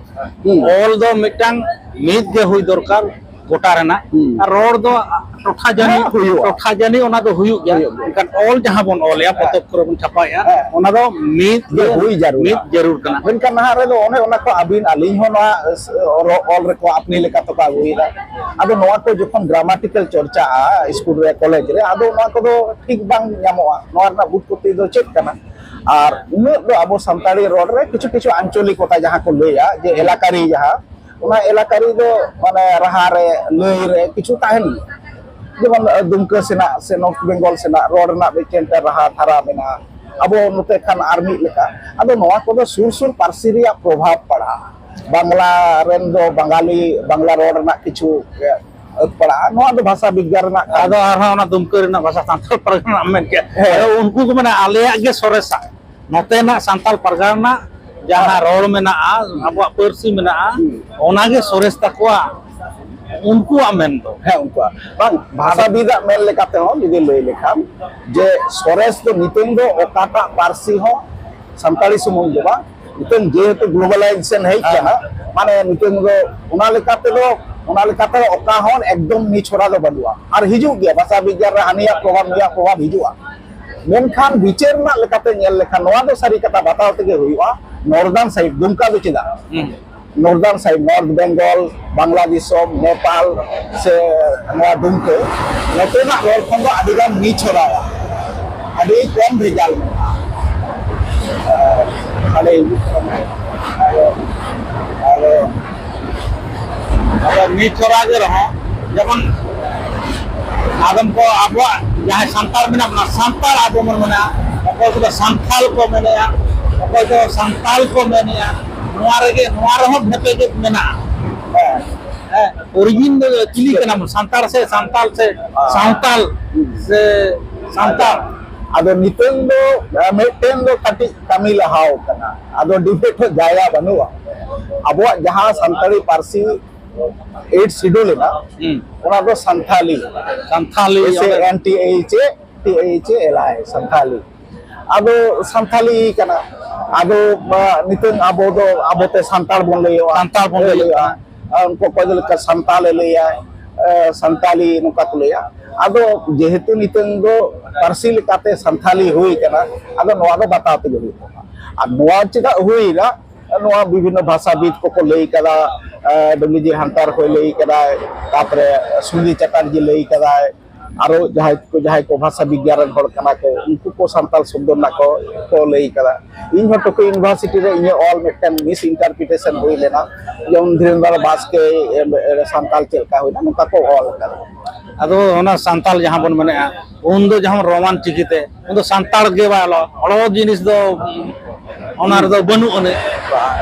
ᱦᱩᱸ᱾ ᱚᱞ ᱫᱚ ᱢᱤᱫᱴᱟᱝ ᱢᱤᱫ ᱜᱮ ᱦᱩᱭ ᱫᱚᱨᱠᱟᱨ, ᱜᱚᱴᱟ ᱨᱮᱱᱟᱜ᱾ ᱦᱩᱸ᱾ ᱟᱨ ᱨᱚᱲ ᱫᱚ ᱴᱚᱴᱷᱟ ᱡᱟᱹᱱᱤᱡ, ᱦᱮᱸ, ᱦᱩᱭᱩᱜᱼᱟ᱾ ᱴᱚᱴᱷᱟ ᱡᱟᱹᱱᱤᱡ ᱚᱱᱟ ᱫᱚ ᱦᱩᱭᱩᱜ ᱜᱮᱭᱟ᱾ ᱦᱩᱭᱩᱜ ᱜᱮᱭᱟ᱾ ᱮᱱᱠᱷᱟᱱ ᱚᱞ ᱡᱟᱦᱟᱸ ᱵᱚᱱ ᱚᱞᱮᱜᱼᱟ, ᱦᱮᱸ᱾ ᱯᱚᱛᱚᱵ ᱠᱚᱨᱮ ᱵᱚᱱ ᱪᱷᱟᱯᱟᱭᱮᱜᱼᱟ, ᱦᱮᱸ᱾ ᱚᱱᱟ ᱫᱚ ᱢᱤᱫ ᱫᱚ ᱜᱮ, ᱦᱩᱭ ᱡᱟᱹᱨᱩᱲᱟ᱾ ᱢᱤᱫ ᱡᱟᱹᱨᱩᱲ ᱠᱟᱱᱟ᱾ ᱢᱮᱱᱠᱷᱟᱱ ᱱᱟᱦᱟᱜ ᱨᱮᱫᱚ ᱚᱱᱮ ᱚᱱᱟ ᱠᱚ ᱟᱹᱵᱤᱱ ᱟᱹᱞᱤᱧ ᱦᱚᱸ ᱱᱚᱣᱟ ᱚᱞ ᱨᱮᱠᱚ ᱟᱯᱱᱤ ᱞᱮᱠᱟ ᱛᱮᱠᱚ ᱟᱹᱜᱩᱭᱮᱫᱟ᱾ ᱟᱫᱚ ᱱᱚᱣᱟ ᱠᱚ ᱡᱚᱠᱷᱚᱱ ᱜᱨᱟᱢᱟᱴᱤᱠᱟᱞ ᱪᱚᱨᱪᱟᱜᱼᱟ ᱥᱠᱩᱞ ᱨᱮ, ᱠᱚᱞᱮᱡᱽ ᱨᱮ, ᱟᱫᱚ ᱱᱚᱣᱟ ᱠᱚᱫᱚ ᱴᱷᱤᱠ ᱵᱟᱝ ᱧᱟᱢᱚᱜᱼᱟ᱾ ᱱᱚᱣᱟ ᱨᱮᱱᱟᱜ ᱩᱛᱯᱚᱛᱛᱤ ᱫᱚ ᱪᱮᱫ ᱠᱟᱱᱟ? ᱟᱨ ᱩᱱᱟᱹᱜ ᱫᱚ ᱟᱵᱚ ᱥᱟᱱᱛᱟᱲᱤ ᱨᱚᱲ ᱨᱮ ᱠᱤᱪᱷᱩ ᱠᱤᱪᱷᱩ ᱟᱧᱪᱚᱞᱤᱠᱚᱛᱟ ᱡᱟᱦᱟᱸ ᱠᱚ ᱞᱟᱹᱭᱟ, ᱡᱮ ᱮᱞᱟᱠᱟᱨᱤ ᱡᱟᱦᱟᱸ, ᱚᱱᱟ ᱮᱞᱟᱠᱟᱨᱤ ᱫᱚ ᱢᱟᱱᱮ ᱨᱟᱦᱟ ᱨᱮ, ᱞᱟᱹᱭ ᱨᱮ ᱠᱤᱪᱷᱩ ᱛᱟᱦᱮᱱ ᱜᱮᱭᱟ᱾ ᱡᱮᱢᱚᱱ ᱫᱩᱢᱠᱟᱹ ᱥᱮᱱᱟᱜ ᱥᱮ ᱱᱚᱨᱛᱷ ᱵᱮᱝᱜᱚᱞ ᱥᱮᱱᱟᱜ ᱨᱚᱲ ᱨᱮᱱᱟᱜ ᱢᱤᱫᱴᱮᱱ ᱨᱟᱦᱟ ᱫᱷᱟᱨᱟ ᱢᱮᱱᱟᱜᱼᱟ᱾ ᱟᱵᱚ ᱱᱚᱛᱮ ᱠᱷᱟᱱ ᱟᱨ ᱢᱤᱫ ᱞᱮᱠᱟ᱾ ᱟᱫᱚ ᱱᱚᱣᱟ ᱠᱚᱫᱚ ᱥᱩᱨ ᱥᱩᱨ ᱯᱟᱹᱨᱥᱤ ᱨᱮᱭᱟᱜ ᱯᱨᱚᱵᱷᱟᱵᱽ ᱯᱟᱲᱟᱜᱼᱟ᱾ ᱵᱟᱝᱞᱟ ᱨᱮᱱ ᱫᱚ ᱵᱟᱝᱜᱟᱞᱤ, ᱵᱟᱝᱞᱟ ᱨᱚᱲ ᱨᱮᱱᱟᱜ ᱠᱤᱪᱷᱩ ᱟᱹᱛ ᱯᱟᱲᱟᱜᱼᱟ᱾ ᱱᱚᱣᱟ ᱫᱚ ᱵᱷᱟᱥᱟ ᱵᱤᱜᱽᱜᱟᱱ ᱨᱮᱱᱟᱜ ᱠᱟᱱ ᱟᱫᱚ ᱟᱨᱦᱚᱸ ᱚᱱᱟ ᱫᱩᱢᱠᱟᱹ ᱨᱮᱱᱟᱜ ᱵᱷᱟᱥᱟ ᱥᱟᱱᱛᱟᱲ ᱯᱟᱨᱜᱟᱱᱟ ᱢᱮᱱ ᱠᱮᱫ᱾ ᱦᱮᱸ᱾ ᱟᱫᱚ ᱩᱱᱠᱩ ᱠᱚ ᱢᱮᱱᱟ, "ᱟᱞᱮᱭᱟᱜ ᱜᱮ ᱥᱚᱨᱮᱥᱟ, ᱱᱚᱛᱮᱱᱟᱜ ᱥᱟᱱᱛᱟᱲ ᱯᱟᱨᱜᱟᱱᱟ ᱨᱮᱱᱟᱜ ᱡᱟᱦᱟᱸ ᱦᱮᱸ᱾ ᱨᱚᱲ ᱢᱮᱱᱟᱜᱼᱟ, ᱦᱩᱸ᱾ ᱚᱱᱟᱜᱮ ᱥᱚᱨᱮᱥ ᱛᱟᱠᱚᱣᱟ", ᱩᱱᱠᱩᱣᱟᱜ ᱢᱮᱱ ᱫᱚ᱾ ᱦᱮᱸ, ᱩᱱᱠᱩᱣᱟᱜ ᱵᱟᱝ, ᱵᱷᱟᱥᱟᱵᱤᱫᱟᱜ ᱢᱮᱱ ᱞᱮᱠᱟᱛᱮ ᱦᱚᱸ ᱡᱩᱫᱤ ᱞᱟᱹᱭ ᱞᱮᱠᱷᱟᱱ, ᱡᱮ ᱥᱚᱨᱮᱥ ᱫᱚ ᱱᱤᱛᱚᱝ ᱫᱚ ᱚᱠᱟᱴᱟᱜ ᱯᱟᱹᱨᱥᱤ ᱦᱚᱸ ᱥᱟᱱᱛᱟᱲᱤ ᱥᱩᱢᱩᱝ ᱫᱚ ᱵᱟᱝ, ᱱᱤᱛᱚᱝ ᱡᱮᱦᱮᱛᱩ ᱜᱞᱳᱵᱟᱞᱟᱭᱡᱮᱥᱚᱱ ᱦᱮᱡ ᱦᱮᱸ᱾ ᱠᱟᱱᱟ, ᱢᱟᱱᱮ ᱱᱤᱛᱚᱝ ᱫᱚ ᱚᱱᱟ ᱞᱮᱠᱟ ᱛᱮᱫᱚ, ᱚᱱᱟ ᱞᱮᱠᱟᱛᱮ ᱚᱠᱟ ᱦᱚᱸ ᱮᱠᱫᱚᱢ ᱱᱤᱪᱷᱚᱲᱟ ᱫᱚ ᱵᱟᱹᱱᱩᱜᱼᱟ᱾ ᱟᱨ ᱦᱤᱡᱩᱜ ᱜᱮᱭᱟ, ᱵᱷᱟᱥᱟ ᱵᱤᱜᱽᱜᱟᱱ ᱨᱮ ᱦᱟᱱᱤᱭᱟᱜ ᱯᱨᱚᱵᱷᱟᱵᱽ, ᱱᱩᱭᱟᱜ ᱯᱨᱚᱵᱷᱟᱵᱽ ᱦᱤᱡᱩᱜᱼᱟ᱾ ᱢᱮᱱᱠᱷᱟᱱ ᱵᱤᱪᱟᱹᱨ ᱨᱮᱱᱟᱜ ᱞᱮᱠᱟᱛᱮ ᱧᱮᱞ ᱞᱮᱠᱷᱟᱱ ᱱᱚᱣᱟ ᱫᱚ ᱥᱟᱹᱨᱤ ᱠᱟᱛᱷᱟ ᱵᱟᱛᱟᱣ ᱛᱮᱜᱮ ᱦᱩᱭᱩᱜᱼᱟ᱾ ᱱᱚᱨᱫᱟᱨᱱ ᱥᱟᱭᱤᱰ, ᱫᱩᱢᱠᱟ ᱫᱚ ᱪᱮᱫᱟᱜ? ᱦᱩᱸ᱾ ᱱᱚᱨᱫᱟᱨᱱ ᱥᱟᱭᱤᱰ, ᱱᱚᱨᱛᱷ ᱵᱮᱝᱜᱚᱞ, ᱵᱟᱝᱞᱟ ᱫᱤᱥᱚᱢ, ᱱᱮᱯᱟᱞ ᱥᱮ ᱱᱚᱣᱟ ᱫᱩᱢᱠᱟᱹ, ᱱᱚᱛᱮᱱᱟᱜ ᱨᱚᱲ ᱠᱷᱚᱱ ᱫᱚ ᱟᱹᱰᱤ ᱜᱟᱱ ᱱᱤᱪᱷᱚᱲᱟᱣᱟ, ᱟᱹᱰᱤ ᱠᱚᱢ ᱵᱷᱮᱡᱟᱞ ᱢᱮᱱᱟᱜᱼᱟ᱾ ᱟᱹᱰᱤ ᱟᱫᱚ, ᱟᱫᱚ ᱱᱤᱪᱷᱚᱲᱟ ᱜᱮ ᱨᱮᱦᱚᱸ, ᱡᱮᱢᱚᱱ ᱟᱫᱚᱢ ᱠᱚ ᱟᱵᱚᱣᱟᱜ ᱡᱟᱦᱟᱸᱭ ᱥᱟᱱᱛᱟᱲ ᱢᱮᱱᱟᱜ ᱵᱚᱱᱟ, ᱥᱟᱱᱛᱟᱲ ᱟᱵᱚ ᱵᱚᱱ ᱢᱮᱱᱟ, ᱚᱠᱚᱭ ᱠᱚᱫᱚ ᱥᱟᱱᱛᱷᱟᱞ ᱠᱚ ᱢᱮᱱᱮᱜᱼᱟ, ᱚᱠᱚᱭ ᱫᱚ ᱥᱟᱱᱛᱟᱞ ᱠᱚ ᱢᱮᱱᱮᱜᱼᱟ, ᱱᱚᱣᱟ ᱨᱮᱜᱮ, ᱱᱚᱣᱟ ᱨᱮᱦᱚᱸ ᱵᱷᱮᱯᱮᱜᱮᱫ ᱢᱮᱱᱟᱜᱼᱟ᱾ ᱦᱮᱸ, ᱚᱨᱤᱡᱤᱱ ᱫᱚ ᱪᱤᱞᱤ ᱠᱟᱱᱟ ᱵᱚᱱ? ᱥᱟᱱᱛᱟᱲ ᱥᱮ ᱥᱟᱱᱛᱟᱞ ᱥᱮ ᱦᱮᱸ᱾ ᱥᱟᱶᱛᱟᱞ ᱥᱮ ᱥᱟᱱᱛᱟᱲ? ᱟᱫᱚ ᱱᱤᱛᱚᱝ ᱫᱚ, ᱟᱸ, ᱢᱤᱫᱴᱮᱱ ᱫᱚ ᱠᱟᱹᱴᱤᱡ ᱠᱟᱹᱢᱤ ᱞᱟᱦᱟᱣ ᱠᱟᱱᱟ, ᱟᱫᱚ ᱰᱤᱵᱮᱴ ᱦᱚᱸ ᱡᱟᱭᱜᱟ ᱵᱟᱹᱱᱩᱜᱼᱟ᱾ ᱟᱵᱚᱣᱟᱜ ᱡᱟᱦᱟᱸ ᱥᱟᱱᱛᱟᱲᱤ ᱯᱟᱹᱨᱥᱤ ᱮᱭᱤᱴ ᱥᱤᱰᱩᱞ ᱮᱱᱟ, ᱦᱩᱸ᱾ ᱚᱱᱟ ᱫᱚ ᱥᱟᱱᱛᱷᱟᱞᱤ, ᱥᱟᱱᱛᱷᱟᱞᱤ, ᱮᱥ ᱮ ᱚᱸᱰᱮ N T H A, T H A L I, Santhali. ᱟᱫᱚ ᱥᱟᱱᱛᱷᱟᱞᱤ ᱠᱟᱱᱟ᱾ ᱟᱫᱚ, ᱟ, ᱱᱤᱛᱚᱝ ᱟᱵᱚ ᱫᱚ ᱟᱵᱚᱛᱮ ᱥᱟᱱᱛᱟᱲ ᱵᱚᱱ ᱞᱟᱹᱭᱚᱜᱼᱟ᱾ ᱥᱟᱱᱛᱟᱲ ᱵᱚᱱ ᱞᱟᱹᱭᱚᱜᱼᱟ᱾ ᱞᱟᱹᱭᱚᱜᱼᱟ᱾ ᱟᱨ ᱩᱱᱠᱩ ᱚᱠᱚᱭ ᱫᱚ ᱞᱮᱠᱟ ᱥᱟᱱᱛᱟᱞᱮ ᱞᱟᱹᱭᱟ, ᱮ, ᱥᱟᱱᱛᱟᱞᱤ ᱱᱚᱝᱠᱟ ᱠᱚ ᱞᱟᱹᱭᱟ᱾ ᱟᱫᱚ ᱡᱮᱦᱮᱛᱩ ᱱᱤᱛᱚᱝ ᱫᱚ ᱯᱟᱹᱨᱥᱤ ᱞᱮᱠᱟᱛᱮ ᱥᱟᱱᱛᱷᱟᱞᱤ ᱦᱩᱭ ᱠᱟᱱᱟ, ᱟᱫᱚ ᱱᱚᱣᱟ ᱫᱚ ᱵᱟᱛᱟᱣ ᱛᱮᱜᱮ ᱦᱩᱭᱩᱜ ᱛᱟᱢᱟ᱾ ᱟᱨ ᱱᱚᱣᱟ ᱪᱮᱫᱟᱜ ᱦᱩᱭᱱᱟ? ᱱᱚᱣᱟ ᱵᱤᱵᱷᱤᱱᱱᱚ ᱵᱷᱟᱥᱟᱵᱤᱫ ᱠᱚᱠᱚ ᱞᱟᱹᱭ ᱠᱟᱫᱟ, ᱮ, ᱰᱟᱵᱞᱤᱭᱩ ᱡᱤ ᱦᱟᱱᱴᱟᱨ ᱦᱚᱸᱭ ᱞᱟᱹᱭ ᱠᱟᱫᱟᱭ, ᱛᱟᱯᱚᱨᱮ ᱥᱩᱱᱤ ᱪᱟᱴᱟᱨᱡᱤ ᱞᱟᱹᱭ ᱠᱟᱫᱟᱭ, ᱟᱨᱚ ᱡᱟᱦᱟᱸᱭ ᱠᱚ, ᱡᱟᱦᱟᱸᱭ ᱠᱚ ᱵᱷᱟᱥᱟ ᱵᱤᱜᱽᱜᱟᱱ ᱨᱮᱱ ᱦᱚᱲ ᱠᱟᱱᱟ ᱠᱚ, ᱩᱱᱠᱩ ᱠᱚ ᱥᱟᱱᱛᱟᱲ ᱥᱚᱵᱫᱚ ᱨᱮᱱᱟᱜ ᱠᱚ, ᱠᱚ ᱞᱟᱹᱭ ᱠᱟᱫᱟ᱾ ᱤᱧ ᱦᱚᱸ ᱴᱩᱠᱩ ᱤᱭᱩᱱᱤᱵᱷᱟᱨᱥᱤᱴᱤ ᱨᱮ ᱤᱧᱟᱹᱜ ᱚᱞ ᱢᱤᱫᱴᱮᱱ ᱢᱤᱥ ᱤᱱᱴᱟᱨᱯᱨᱤᱴᱮᱥᱚᱱ ᱦᱩᱭ ᱞᱮᱱᱟ, ᱡᱮᱢᱚᱱ ᱫᱷᱤᱨᱮᱱᱫᱨᱚ ᱵᱟᱥᱠᱮ, ᱮ, ᱮ, ᱥᱟᱱᱛᱟᱲ ᱪᱮᱫ ᱞᱮᱠᱟ ᱦᱩᱭᱱᱟ, ᱱᱚᱝᱠᱟ ᱠᱚ ᱚᱞ ᱠᱟᱫᱟ᱾ ᱟᱫᱚ ᱚᱱᱟ ᱥᱟᱱᱛᱟᱲ ᱡᱟᱦᱟᱸ ᱵᱚᱱ ᱢᱮᱱᱮᱫᱼᱟ, ᱩᱱ ᱫᱚ ᱡᱟᱦᱟᱸ ᱨᱳᱢᱟᱱ ᱪᱤᱠᱤᱛᱮ, ᱩᱱ ᱫᱚ ᱥᱟᱱᱛᱟᱲ ᱜᱮ ᱵᱟᱭ ᱚᱞᱚᱜ, ᱚᱞᱚᱜ ᱡᱤᱱᱤᱥ ᱫᱚ, ᱚᱱᱟ ᱨᱮᱫᱚ ᱵᱟᱹᱱᱩᱜ ᱟᱹᱱᱤᱡ᱾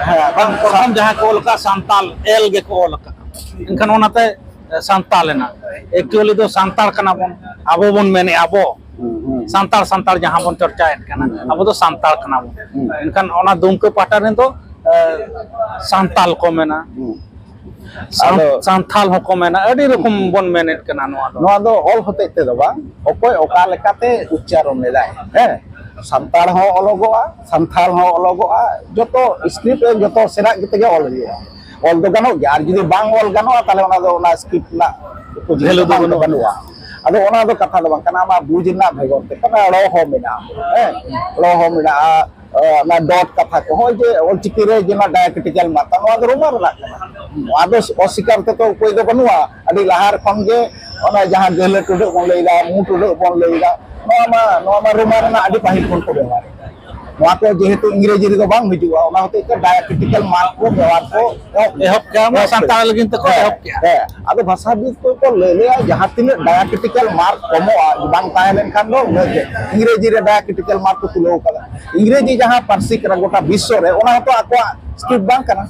ᱦᱮᱸ, ᱵᱟᱝ, ᱯᱨᱚᱛᱷᱚᱢ ᱡᱟᱦᱟᱸ ᱠᱚ ᱚᱞ ᱠᱟᱜᱼᱟ, ᱥᱟᱱᱛᱟᱞ, ᱮᱞ ᱜᱮᱠᱚ ᱚᱞ ᱠᱟᱜᱼᱟ᱾ ᱮᱱᱠᱷᱟᱱ ᱚᱱᱟᱛᱮ ᱥᱟᱱᱛᱟᱞ ᱮᱱᱟ᱾ ᱮᱠᱪᱩᱭᱟᱞᱤ ᱫᱚ ᱥᱟᱱᱛᱟᱲ ᱠᱟᱱᱟ ᱵᱚᱱ, ᱟᱵᱚ ᱵᱚᱱ ᱢᱮᱱᱮᱫᱼᱟ ᱟᱵᱚ᱾ ᱦᱩᱸ, ᱦᱩᱸ᱾ ᱥᱟᱱᱛᱟᱲ, ᱥᱟᱱᱛᱟᱲ ᱡᱟᱦᱟᱸ ᱵᱚᱱ ᱪᱚᱨᱪᱟᱭᱮᱫ ᱠᱟᱱᱟ, ᱦᱩᱸ, ᱦᱩᱸ᱾ ᱟᱵᱚ ᱫᱚ ᱥᱟᱱᱛᱟᱲ ᱠᱟᱱᱟ ᱵᱚᱱ᱾ ᱦᱩᱸ᱾ ᱮᱱᱠᱷᱟᱱ ᱚᱱᱟ ᱫᱩᱢᱠᱟᱹ ᱯᱟᱦᱴᱟ ᱨᱮᱱ ᱫᱚ, ᱮ, ᱥᱟᱱᱛᱟᱞ ᱠᱚ ᱢᱮᱱᱟ᱾ ᱦᱩᱸ᱾ ᱥᱟᱱ-, ᱟᱫᱚ ᱥᱟᱱᱛᱷᱟᱞ ᱦᱚᱸᱠᱚ ᱢᱮᱱᱟ, ᱟᱹᱰᱤ ᱨᱚᱠᱚᱢ ᱵᱚᱱ ᱢᱮᱱᱮᱫ ᱠᱟᱱᱟ ᱱᱚᱣᱟ ᱫᱚ᱾ ᱱᱚᱣᱟ ᱫᱚ ᱚᱞ ᱦᱚᱛᱮᱡ ᱛᱮᱫᱚ ᱵᱟᱝ, ᱚᱠᱚᱭ ᱚᱠᱟ ᱞᱮᱠᱟᱛᱮ ᱩᱪᱪᱟᱨᱚᱱ ᱞᱮᱫᱟᱭ᱾ ᱦᱮᱸ, ᱥᱟᱱᱛᱟᱲ ᱦᱚᱸ ᱚᱞᱚᱜᱚᱜᱼᱟ, ᱥᱟᱱᱛᱷᱟᱞ ᱦᱚᱸ ᱚᱞᱚᱜᱚᱜᱼᱟ, ᱡᱚᱛᱚ ᱥᱠᱨᱤᱯᱴ ᱨᱮ ᱡᱚᱛᱚ ᱥᱮᱱᱟᱜ ᱠᱟᱛᱮ ᱜᱮ ᱚᱞ ᱦᱩᱭᱩᱜᱼᱟ᱾ ᱚᱞ ᱫᱚ ᱜᱟᱱᱚᱜ ᱜᱮᱭᱟ, ᱟᱨ ᱡᱩᱫᱤ ᱵᱟᱝ ᱚᱞ ᱜᱟᱱᱚᱜᱼᱟ, ᱛᱟᱦᱚᱞᱮ ᱚᱱᱟ ᱫᱚ ᱚᱱᱟ ᱥᱠᱨᱤᱯᱴ ᱨᱮᱱᱟᱜ ᱩᱯᱚᱡᱤᱛ ᱵᱷᱮᱞᱩ ᱫᱚ ᱵᱟᱝ ᱵᱟᱹᱱᱩᱜᱼᱟ᱾ ᱵᱟᱹᱱᱩᱜᱼᱟ᱾ ᱟᱫᱚ ᱚᱱᱟ ᱫᱚ ᱠᱟᱛᱷᱟ ᱫᱚ ᱵᱟᱝ ᱠᱟᱱᱟ, ᱟᱢᱟᱜ ᱵᱩᱡᱽ ᱨᱮᱱᱟᱜ ᱵᱷᱮᱜᱚᱨ ᱛᱮ ᱠᱟᱱᱟ, ᱨᱚ ᱦᱚᱸ ᱢᱮᱱᱟᱜᱼᱟ, ᱦᱮᱸ, ᱨᱚ ᱦᱚᱸ ᱢᱮᱱᱟᱜᱼᱟ, ᱚᱱᱟ ᱰᱚᱴ ᱠᱟᱛᱷᱟ ᱠᱚᱦᱚᱸ, ᱡᱮ ᱚᱞᱪᱤᱠᱤ ᱨᱮ ᱡᱮ ᱚᱱᱟ ᱰᱟᱭᱟᱠᱨᱤᱴᱤᱠᱟᱞ ᱢᱟᱨᱠ, ᱱᱚᱣᱟ ᱫᱚ ᱨᱳᱢᱟᱱ ᱨᱮᱱᱟᱜ ᱠᱟᱱᱟ᱾ ᱱᱚᱣᱟ ᱫᱚ ᱚᱥᱤᱠᱟᱨ ᱛᱮᱫᱚ ᱩᱯᱟᱹᱭ ᱫᱚ ᱵᱟᱹᱱᱩᱜᱼᱟ᱾ ᱟᱹᱰᱤ ᱞᱟᱦᱟ ᱠᱷᱚᱱ ᱜᱮ ᱚᱱᱟ ᱡᱟᱦᱟᱸ ᱜᱟᱹᱦᱞᱟᱹ ᱴᱩᱰᱟᱹᱜ ᱵᱚᱱ ᱞᱟᱹᱭᱫᱟ, ᱢᱩ ᱴᱩᱰᱟᱹᱜ ᱵᱚᱱ ᱞᱟᱹᱭᱫᱟ, ᱱᱚᱣᱟ ᱢᱟ, ᱱᱚᱣᱟ ᱢᱟ ᱨᱳᱢᱟᱱ ᱨᱮᱱᱟᱜ ᱟᱹᱰᱤ ᱯᱟᱹᱦᱤᱞ ᱠᱷᱚᱱ ᱠᱚ ᱵᱮᱵᱚᱦᱟᱨ᱾ ᱱᱚᱣᱟ ᱠᱚ ᱡᱮᱦᱮᱛᱩ ᱤᱝᱨᱮᱡᱤ ᱨᱮᱫᱚ ᱵᱟᱝ ᱦᱤᱡᱩᱜᱼᱟ, ᱚᱱᱟ ᱦᱚᱛᱮᱡ ᱛᱮ ᱰᱟᱭᱟᱠᱨᱤᱴᱤᱠᱟᱞ ᱢᱟᱨᱠ ᱠᱚ ᱵᱮᱵᱚᱦᱟᱨ ᱠᱚ ᱮᱦᱚᱵ ᱮᱦᱚᱵ ᱠᱮᱜᱼᱟ, ᱚᱱᱟ ᱮᱦᱚᱵ ᱥᱟᱱᱛᱟᱲ ᱠᱮᱫᱟ᱾ ᱞᱟᱹᱜᱤᱫ ᱛᱮᱠᱚ ᱦᱮᱸ, ᱮᱦᱚᱵ ᱠᱮᱜᱼᱟ᱾ ᱦᱮᱸ᱾ ᱟᱫᱚ ᱵᱷᱟᱥᱟᱵᱤᱫ ᱠᱚᱠᱚ ᱞᱟᱹᱭ ᱞᱮᱭᱟ, ᱡᱟᱦᱟᱸ ᱛᱤᱱᱟᱹᱜ ᱰᱟᱭᱟᱠᱨᱤᱴᱤᱠᱟᱞ ᱢᱟᱨᱠ ᱠᱚᱢᱚᱜᱼᱟ, ᱵᱟᱝ ᱛᱟᱦᱮᱸ ᱞᱮᱱᱠᱷᱟᱱ ᱫᱚ ᱩᱱᱟᱹᱜ ᱜᱮ᱾ ᱤᱝᱨᱮᱡᱤ ᱨᱮ ᱰᱟᱭᱟᱠᱨᱤᱴᱤᱠᱟᱞ ᱢᱟᱨᱠ ᱠᱚ ᱛᱩᱞᱟᱹᱣ ᱠᱟᱫᱟ᱾ ᱤᱝᱨᱮᱡᱤ ᱡᱟᱦᱟᱸ ᱯᱟᱹᱨᱥᱤ ᱠᱟᱱᱟ ᱜᱚᱴᱟ ᱵᱤᱥᱥᱚ ᱨᱮ, ᱚᱱᱟ ᱦᱚᱸᱛᱚ ᱟᱠᱚᱣᱟᱜ ᱥᱠᱨᱤᱯᱴ ᱵᱟᱝ ᱠᱟᱱᱟ,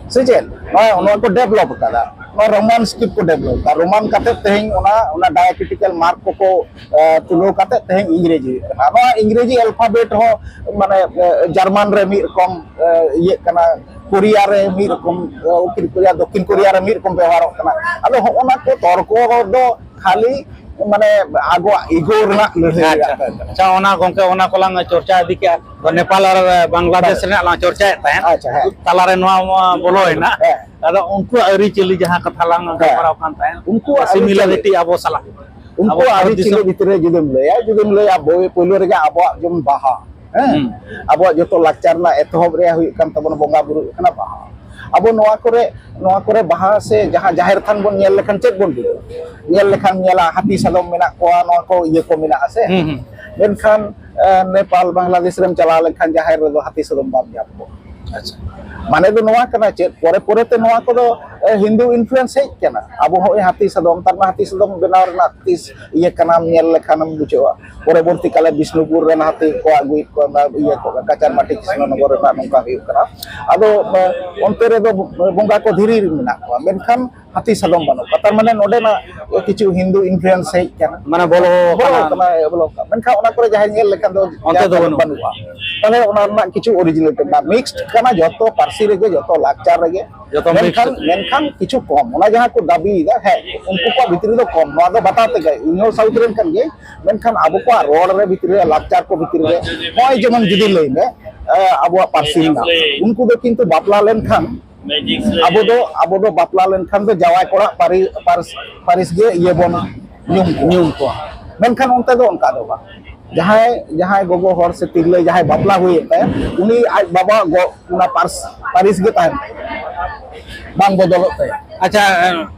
ᱥᱮ ᱪᱮᱫ? ᱱᱚᱣᱟ, ᱱᱚᱣᱟ ᱠᱚ ᱰᱮᱵᱷᱞᱚᱯ ᱠᱟᱫᱟ, ᱱᱚᱣᱟ ᱨᱳᱢᱟᱱ ᱥᱠᱨᱤᱯᱴ ᱠᱚ ᱰᱮᱵᱷᱞᱚᱯ ᱠᱟᱫᱟ᱾ ᱨᱳᱢᱟᱱ ᱠᱟᱛᱮ ᱛᱮᱦᱮᱧ ᱚᱱᱟ, ᱚᱱᱟ ᱰᱟᱭᱟᱠᱨᱤᱴᱤᱠᱟᱞ ᱢᱟᱨᱠ ᱠᱚᱠᱚ, ᱮ, ᱛᱩᱞᱟᱹᱣ ᱠᱟᱛᱮ ᱛᱮᱦᱮᱧ ᱤᱝᱨᱮᱡᱤ ᱦᱩᱭᱩᱜ ᱠᱟᱱᱟ᱾ ᱱᱚᱣᱟ ᱤᱝᱨᱮᱡᱤ ᱟᱞᱯᱷᱟᱵᱮᱴ ᱦᱚᱸ, ᱢᱟᱱᱮ, ᱮ, ᱡᱟᱨᱢᱟᱱ ᱨᱮ ᱢᱤᱫ ᱨᱚᱠᱚᱢ, ᱮ, ᱤᱭᱟᱹᱜ ᱠᱟᱱᱟ, ᱠᱳᱨᱤᱭᱟ ᱨᱮ ᱢᱤᱫ ᱨᱚᱠᱚᱢ, ᱮ, ᱩᱛᱛᱚᱨ ᱠᱳᱨᱤᱭᱟ, ᱫᱚᱠᱠᱷᱤᱱ ᱠᱳᱨᱤᱭᱟ ᱨᱮ ᱢᱤᱫ ᱨᱚᱠᱚᱢ ᱵᱮᱣᱦᱟᱨᱚᱜ ᱠᱟᱱᱟ᱾ ᱟᱫᱚ ᱦᱚᱸᱜᱼᱚ ᱱᱟ ᱠᱚ ᱛᱚᱨᱠᱚ ᱫᱚ ᱠᱷᱟᱹᱞᱤ ᱢᱟᱱᱮ ᱟᱵᱚᱣᱟᱜ ᱤᱜᱳ ᱨᱮᱱᱟᱜ ᱞᱟᱹᱲᱦᱟᱹᱭ ᱟᱪᱪᱷᱟ᱾ ᱨᱮᱱᱟᱜ ᱠᱟᱱ ᱛᱟᱵᱚᱱᱟ᱾ ᱟᱪᱪᱷᱟ, ᱚᱱᱟ ᱜᱚᱝᱠᱮ, ᱚᱱᱟ ᱠᱚᱞᱟᱝ ᱪᱚᱨᱪᱟ ᱤᱫᱤ ᱠᱮᱜᱼᱟ᱾ ᱛᱚ, ᱱᱮᱯᱟᱞ ᱟᱨ ᱵᱟᱝᱞᱟᱫᱮᱥ ᱦᱮᱸ᱾ ᱨᱮᱱᱟᱜ ᱞᱟᱝ ᱪᱚᱨᱪᱟᱭᱮᱫ ᱛᱟᱦᱮᱸᱫ᱾ ᱟᱪᱪᱷᱟ, ᱦᱮᱸ᱾ ᱛᱟᱞᱟᱨᱮ ᱱᱚᱣᱟ ᱢᱟ ᱵᱚᱞᱚᱭᱮᱱᱟ᱾ ᱦᱮᱸ᱾ ᱟᱫᱚ ᱩᱱᱠᱩᱣᱟᱜ ᱟᱹᱨᱤᱪᱟᱹᱞᱤ ᱡᱟᱦᱟᱸ ᱠᱟᱛᱷᱟ ᱞᱟᱝ ᱦᱮᱸ᱾ ᱜᱟᱞᱢᱟᱨᱟᱣ ᱠᱟᱱ ᱛᱟᱦᱮᱸᱫ, ᱩᱱᱠᱩᱣᱟᱜ ᱟᱹᱨᱤᱪᱟᱹᱞᱤ᱾ Similarity ᱟᱵᱚ ᱥᱟᱞᱟᱜ᱾ ᱩᱱᱠᱩᱣᱟᱜ ᱟᱵᱚ ᱵᱷᱟᱨᱚᱛ ᱟᱹᱨᱤᱪᱟᱹᱞᱤ ᱫᱤᱥᱚᱢ᱾ ᱵᱷᱤᱛᱨᱤ ᱨᱮ ᱡᱩᱫᱤᱢ ᱞᱟᱹᱭᱟ, ᱡᱩᱫᱤᱢ ᱞᱟᱹᱭᱟ, ᱵᱳᱭ ᱯᱳᱭᱞᱳ ᱨᱮᱜᱮ ᱟᱵᱚᱣᱟᱜ ᱡᱮᱢᱚᱱ ᱵᱟᱦᱟ, ᱦᱮᱸ? ᱦᱩᱸ᱾ ᱟᱵᱚᱣᱟᱜ ᱡᱚᱛᱚ ᱞᱟᱠᱪᱟᱨ ᱨᱮᱱᱟᱜ ᱮᱛᱚᱦᱚᱵ ᱨᱮᱭᱟᱜ ᱦᱩᱭᱩᱜ ᱠᱟᱱ ᱛᱟᱵᱚᱱᱟ ᱵᱚᱸᱜᱟ ᱵᱩᱨᱩ ᱦᱩᱭᱩᱜ ᱠᱟᱱᱟ ᱵᱟᱦᱟ᱾ ᱟᱵᱚ ᱱᱚᱣᱟ ᱠᱚᱨᱮ, ᱱᱚᱣᱟ ᱠᱚᱨᱮ ᱵᱟᱦᱟ ᱥᱮ ᱡᱟᱦᱟᱸ ᱡᱟᱦᱮᱨ ᱛᱷᱟᱱ ᱵᱚᱱ ᱧᱮᱞ ᱞᱮᱠᱷᱟᱱ ᱪᱮᱫ ᱵᱚᱱ ᱵᱩᱡᱷᱟᱹᱣᱟ? ᱧᱮᱞ ᱞᱮᱠᱷᱟᱱ ᱧᱮᱞᱟ ᱦᱟᱹᱛᱤ ᱥᱟᱫᱚᱢ ᱢᱮᱱᱟᱜ ᱠᱚᱣᱟ, ᱱᱚᱣᱟ ᱠᱚ ᱤᱭᱟᱹ ᱠᱚ ᱢᱮᱱᱟᱜᱼᱟ ᱥᱮ? ᱦᱩᱸ, ᱦᱩᱸ᱾ ᱢᱮᱱᱠᱷᱟᱱ, ᱮ, ᱱᱮᱯᱟᱞ, ᱵᱟᱝᱞᱟᱫᱮᱥ ᱨᱮᱢ ᱪᱟᱞᱟᱣ ᱞᱮᱱᱠᱷᱟᱱ ᱡᱟᱦᱮᱨ ᱨᱮᱫᱚ ᱦᱟᱹᱛᱤ ᱥᱟᱫᱚᱢ ᱵᱟᱢ ᱧᱟᱢ ᱠᱚᱣᱟ᱾ ᱟᱪᱪᱷᱟ᱾ ᱢᱟᱱᱮ ᱫᱚ ᱱᱚᱣᱟ ᱠᱟᱱᱟ ᱪᱮᱫ, ᱯᱚᱨᱮ ᱯᱚᱨᱮ ᱛᱮ ᱱᱚᱣᱟ ᱠᱚᱫᱚ, ᱮ, ᱦᱤᱱᱫᱩ influence ᱦᱮᱡ ᱠᱟᱱᱟ᱾ ᱟᱵᱚ ᱦᱚᱸ ᱦᱟᱹᱛᱤ ᱥᱟᱫᱚᱢ, ᱛᱟᱨ ᱢᱟᱱᱮ ᱦᱟᱹᱛᱤ ᱥᱟᱫᱚᱢ ᱵᱮᱱᱟᱣ ᱨᱮᱱᱟᱜ ᱛᱤᱥ ᱤᱭᱟᱹ ᱠᱟᱱᱟᱢ ᱧᱮᱞ ᱞᱮᱠᱷᱟᱱᱮᱢ ᱵᱩᱡᱷᱟᱹᱣᱟ᱾ ᱯᱚᱨᱚᱵᱚᱨᱛᱤ ᱠᱟᱞᱮ ᱵᱤᱥᱱᱩᱯᱩᱨ ᱨᱮᱱ ᱦᱟᱹᱛᱤ ᱠᱚ ᱟᱹᱜᱩᱭᱮᱫ ᱠᱚᱣᱟ, ᱚᱱᱟ ᱤᱭᱟᱹ ᱠᱚ, ᱠᱟᱪᱟᱨ ᱢᱟᱴᱤ ᱠᱨᱤᱥᱱᱚᱱᱚᱜᱚᱨ ᱨᱮᱱᱟᱜ ᱱᱚᱝᱠᱟ ᱦᱩᱭᱩᱜ ᱠᱟᱱᱟ᱾ ᱟᱫᱚ, ᱮ, ᱚᱱᱛᱮ ᱨᱮᱫᱚ ᱵᱚᱸᱜᱟ ᱠᱚ ᱫᱷᱤᱨᱤ ᱨᱮ ᱢᱮᱱᱟᱜ ᱠᱚᱣᱟ, ᱢᱮᱱᱠᱷᱟᱱ ᱦᱟᱹᱛᱤ ᱥᱟᱫᱚᱢ ᱵᱟᱹᱱᱩᱜ ᱠᱚᱣᱟ᱾ ᱛᱟᱨ ᱢᱟᱱᱮ ᱱᱚᱰᱮᱱᱟᱜ ᱠᱤᱪᱷᱩ ᱦᱤᱱᱫᱩ influence ᱦᱮᱡ ᱠᱟᱱᱟ᱾ ᱢᱟᱱᱮ ᱵᱚᱞᱚ ᱵᱚᱞᱚ ᱠᱟᱱᱟ᱾ ᱠᱟᱱᱟ, ᱵᱚᱞᱚ ᱠᱟᱱᱟ᱾ ᱢᱮᱱᱠᱷᱟᱱ ᱚᱱᱟ ᱠᱚᱨᱮ ᱡᱟᱦᱟᱸᱭ ᱧᱮᱞ ᱞᱮᱠᱷᱟᱱ ᱫᱚ ᱚᱱᱛᱮ ᱡᱟᱦᱟᱸ ᱫᱚ ᱠᱚᱨᱮ ᱵᱟᱹᱱᱩᱜᱼᱟ᱾ ᱵᱟᱹᱱᱩᱜᱼᱟ᱾ ᱛᱟᱦᱞᱮ ᱚᱱᱟ ᱨᱮᱱᱟᱜ ᱠᱤᱪᱷᱩ originality ᱢᱮᱱᱟᱜᱼᱟ᱾ Mixed ᱠᱟᱱᱟ ᱡᱚᱛᱚ ᱯᱟᱹᱨᱥᱤ ᱨᱮᱜᱮ, ᱡᱚᱛᱚ ᱞᱟᱠᱪᱟᱨ ᱨᱮᱜᱮ᱾ ᱡᱚᱛᱚ mixed ᱢᱮᱱᱠᱷᱟᱱ, ᱠᱟᱛᱮ᱾ ᱢᱮᱱᱠᱷᱟᱱ ᱠᱤᱪᱷᱩ ᱠᱚᱢ᱾ ᱚᱱᱟ ᱡᱟᱦᱟᱸ ᱠᱚ ᱫᱟᱹᱵᱤᱭᱮᱫᱟ, ᱦᱮᱸ, ᱩᱱᱠᱩ ᱠᱚᱣᱟᱜ ᱵᱷᱤᱛᱨᱤ ᱫᱚ ᱠᱚᱢ᱾ ᱱᱚᱣᱟ ᱫᱚ ᱵᱟᱛᱟᱣ ᱛᱮᱜᱮ, ᱤᱧ ᱦᱚᱸ South ᱨᱮᱱ ᱠᱟᱱ ᱜᱤᱭᱟᱹᱧ᱾ ᱢᱮᱱᱠᱷᱟᱱ ᱟᱵᱚ ᱠᱚᱣᱟᱜ ᱨᱚᱲ ᱨᱮ ᱵᱷᱤᱛᱨᱤ ᱨᱮ, ᱞᱟᱠᱪᱟᱨ ᱠᱚ ᱵᱷᱤᱛᱨᱤ ᱨᱮ, ᱱᱚᱜᱼᱚᱭ ᱡᱮᱢᱚᱱ ᱡᱩᱫᱤ ᱞᱟᱹᱭ ᱢᱮ, ᱮ, ᱟᱵᱚᱣᱟᱜ ᱯᱟᱹᱨᱥᱤ ᱢᱮᱱᱟᱜᱼᱟ, ᱩᱱᱠᱩ ᱫᱚ ᱠᱤᱱᱛᱩ ᱵᱟᱯᱞᱟ ᱞᱮᱱᱠᱷᱟᱱ ᱟᱵᱚ ᱫᱚ, ᱟᱵᱚ ᱫᱚ ᱵᱟᱯᱞᱟ ᱞᱮᱱᱠᱷᱟᱱ ᱫᱚ ᱡᱟᱶᱟᱭ ᱠᱚᱲᱟ ᱯᱟᱹᱨᱤ-, ᱯᱟᱹᱨᱤᱥ, ᱯᱟᱹᱨᱤᱥ ᱜᱮ ᱤᱭᱟᱹ ᱵᱚᱱ ᱧᱩᱢ ᱠᱚᱣᱟ᱾ ᱧᱩᱢ ᱠᱚᱣᱟ᱾ ᱢᱮᱱᱠᱷᱟᱱ ᱚᱱᱛᱮ ᱫᱚ ᱚᱱᱠᱟ ᱫᱚ ᱵᱟᱝ᱾ ᱡᱟᱦᱟᱸᱭ, ᱡᱟᱦᱟᱸᱭ ᱜᱚᱜᱚ ᱦᱚᱲ ᱥᱮ ᱛᱤᱨᱞᱟᱹ ᱡᱟᱦᱟᱸᱭ ᱵᱟᱯᱞᱟ ᱦᱩᱭᱮᱱ ᱛᱟᱭᱟ, ᱩᱱᱤ ᱟᱡ ᱵᱟᱵᱟᱣᱟᱜ ᱜᱚ-, ᱚᱱᱟ ᱯᱟᱨᱥ-, ᱯᱟᱹᱨᱤᱥ ᱜᱮ ᱛᱟᱦᱮᱱ ᱛᱟᱭᱟ, ᱵᱟᱝ ᱵᱚᱫᱚᱞᱚᱜ ᱛᱟᱭᱟ᱾ ᱟᱪᱪᱷᱟ,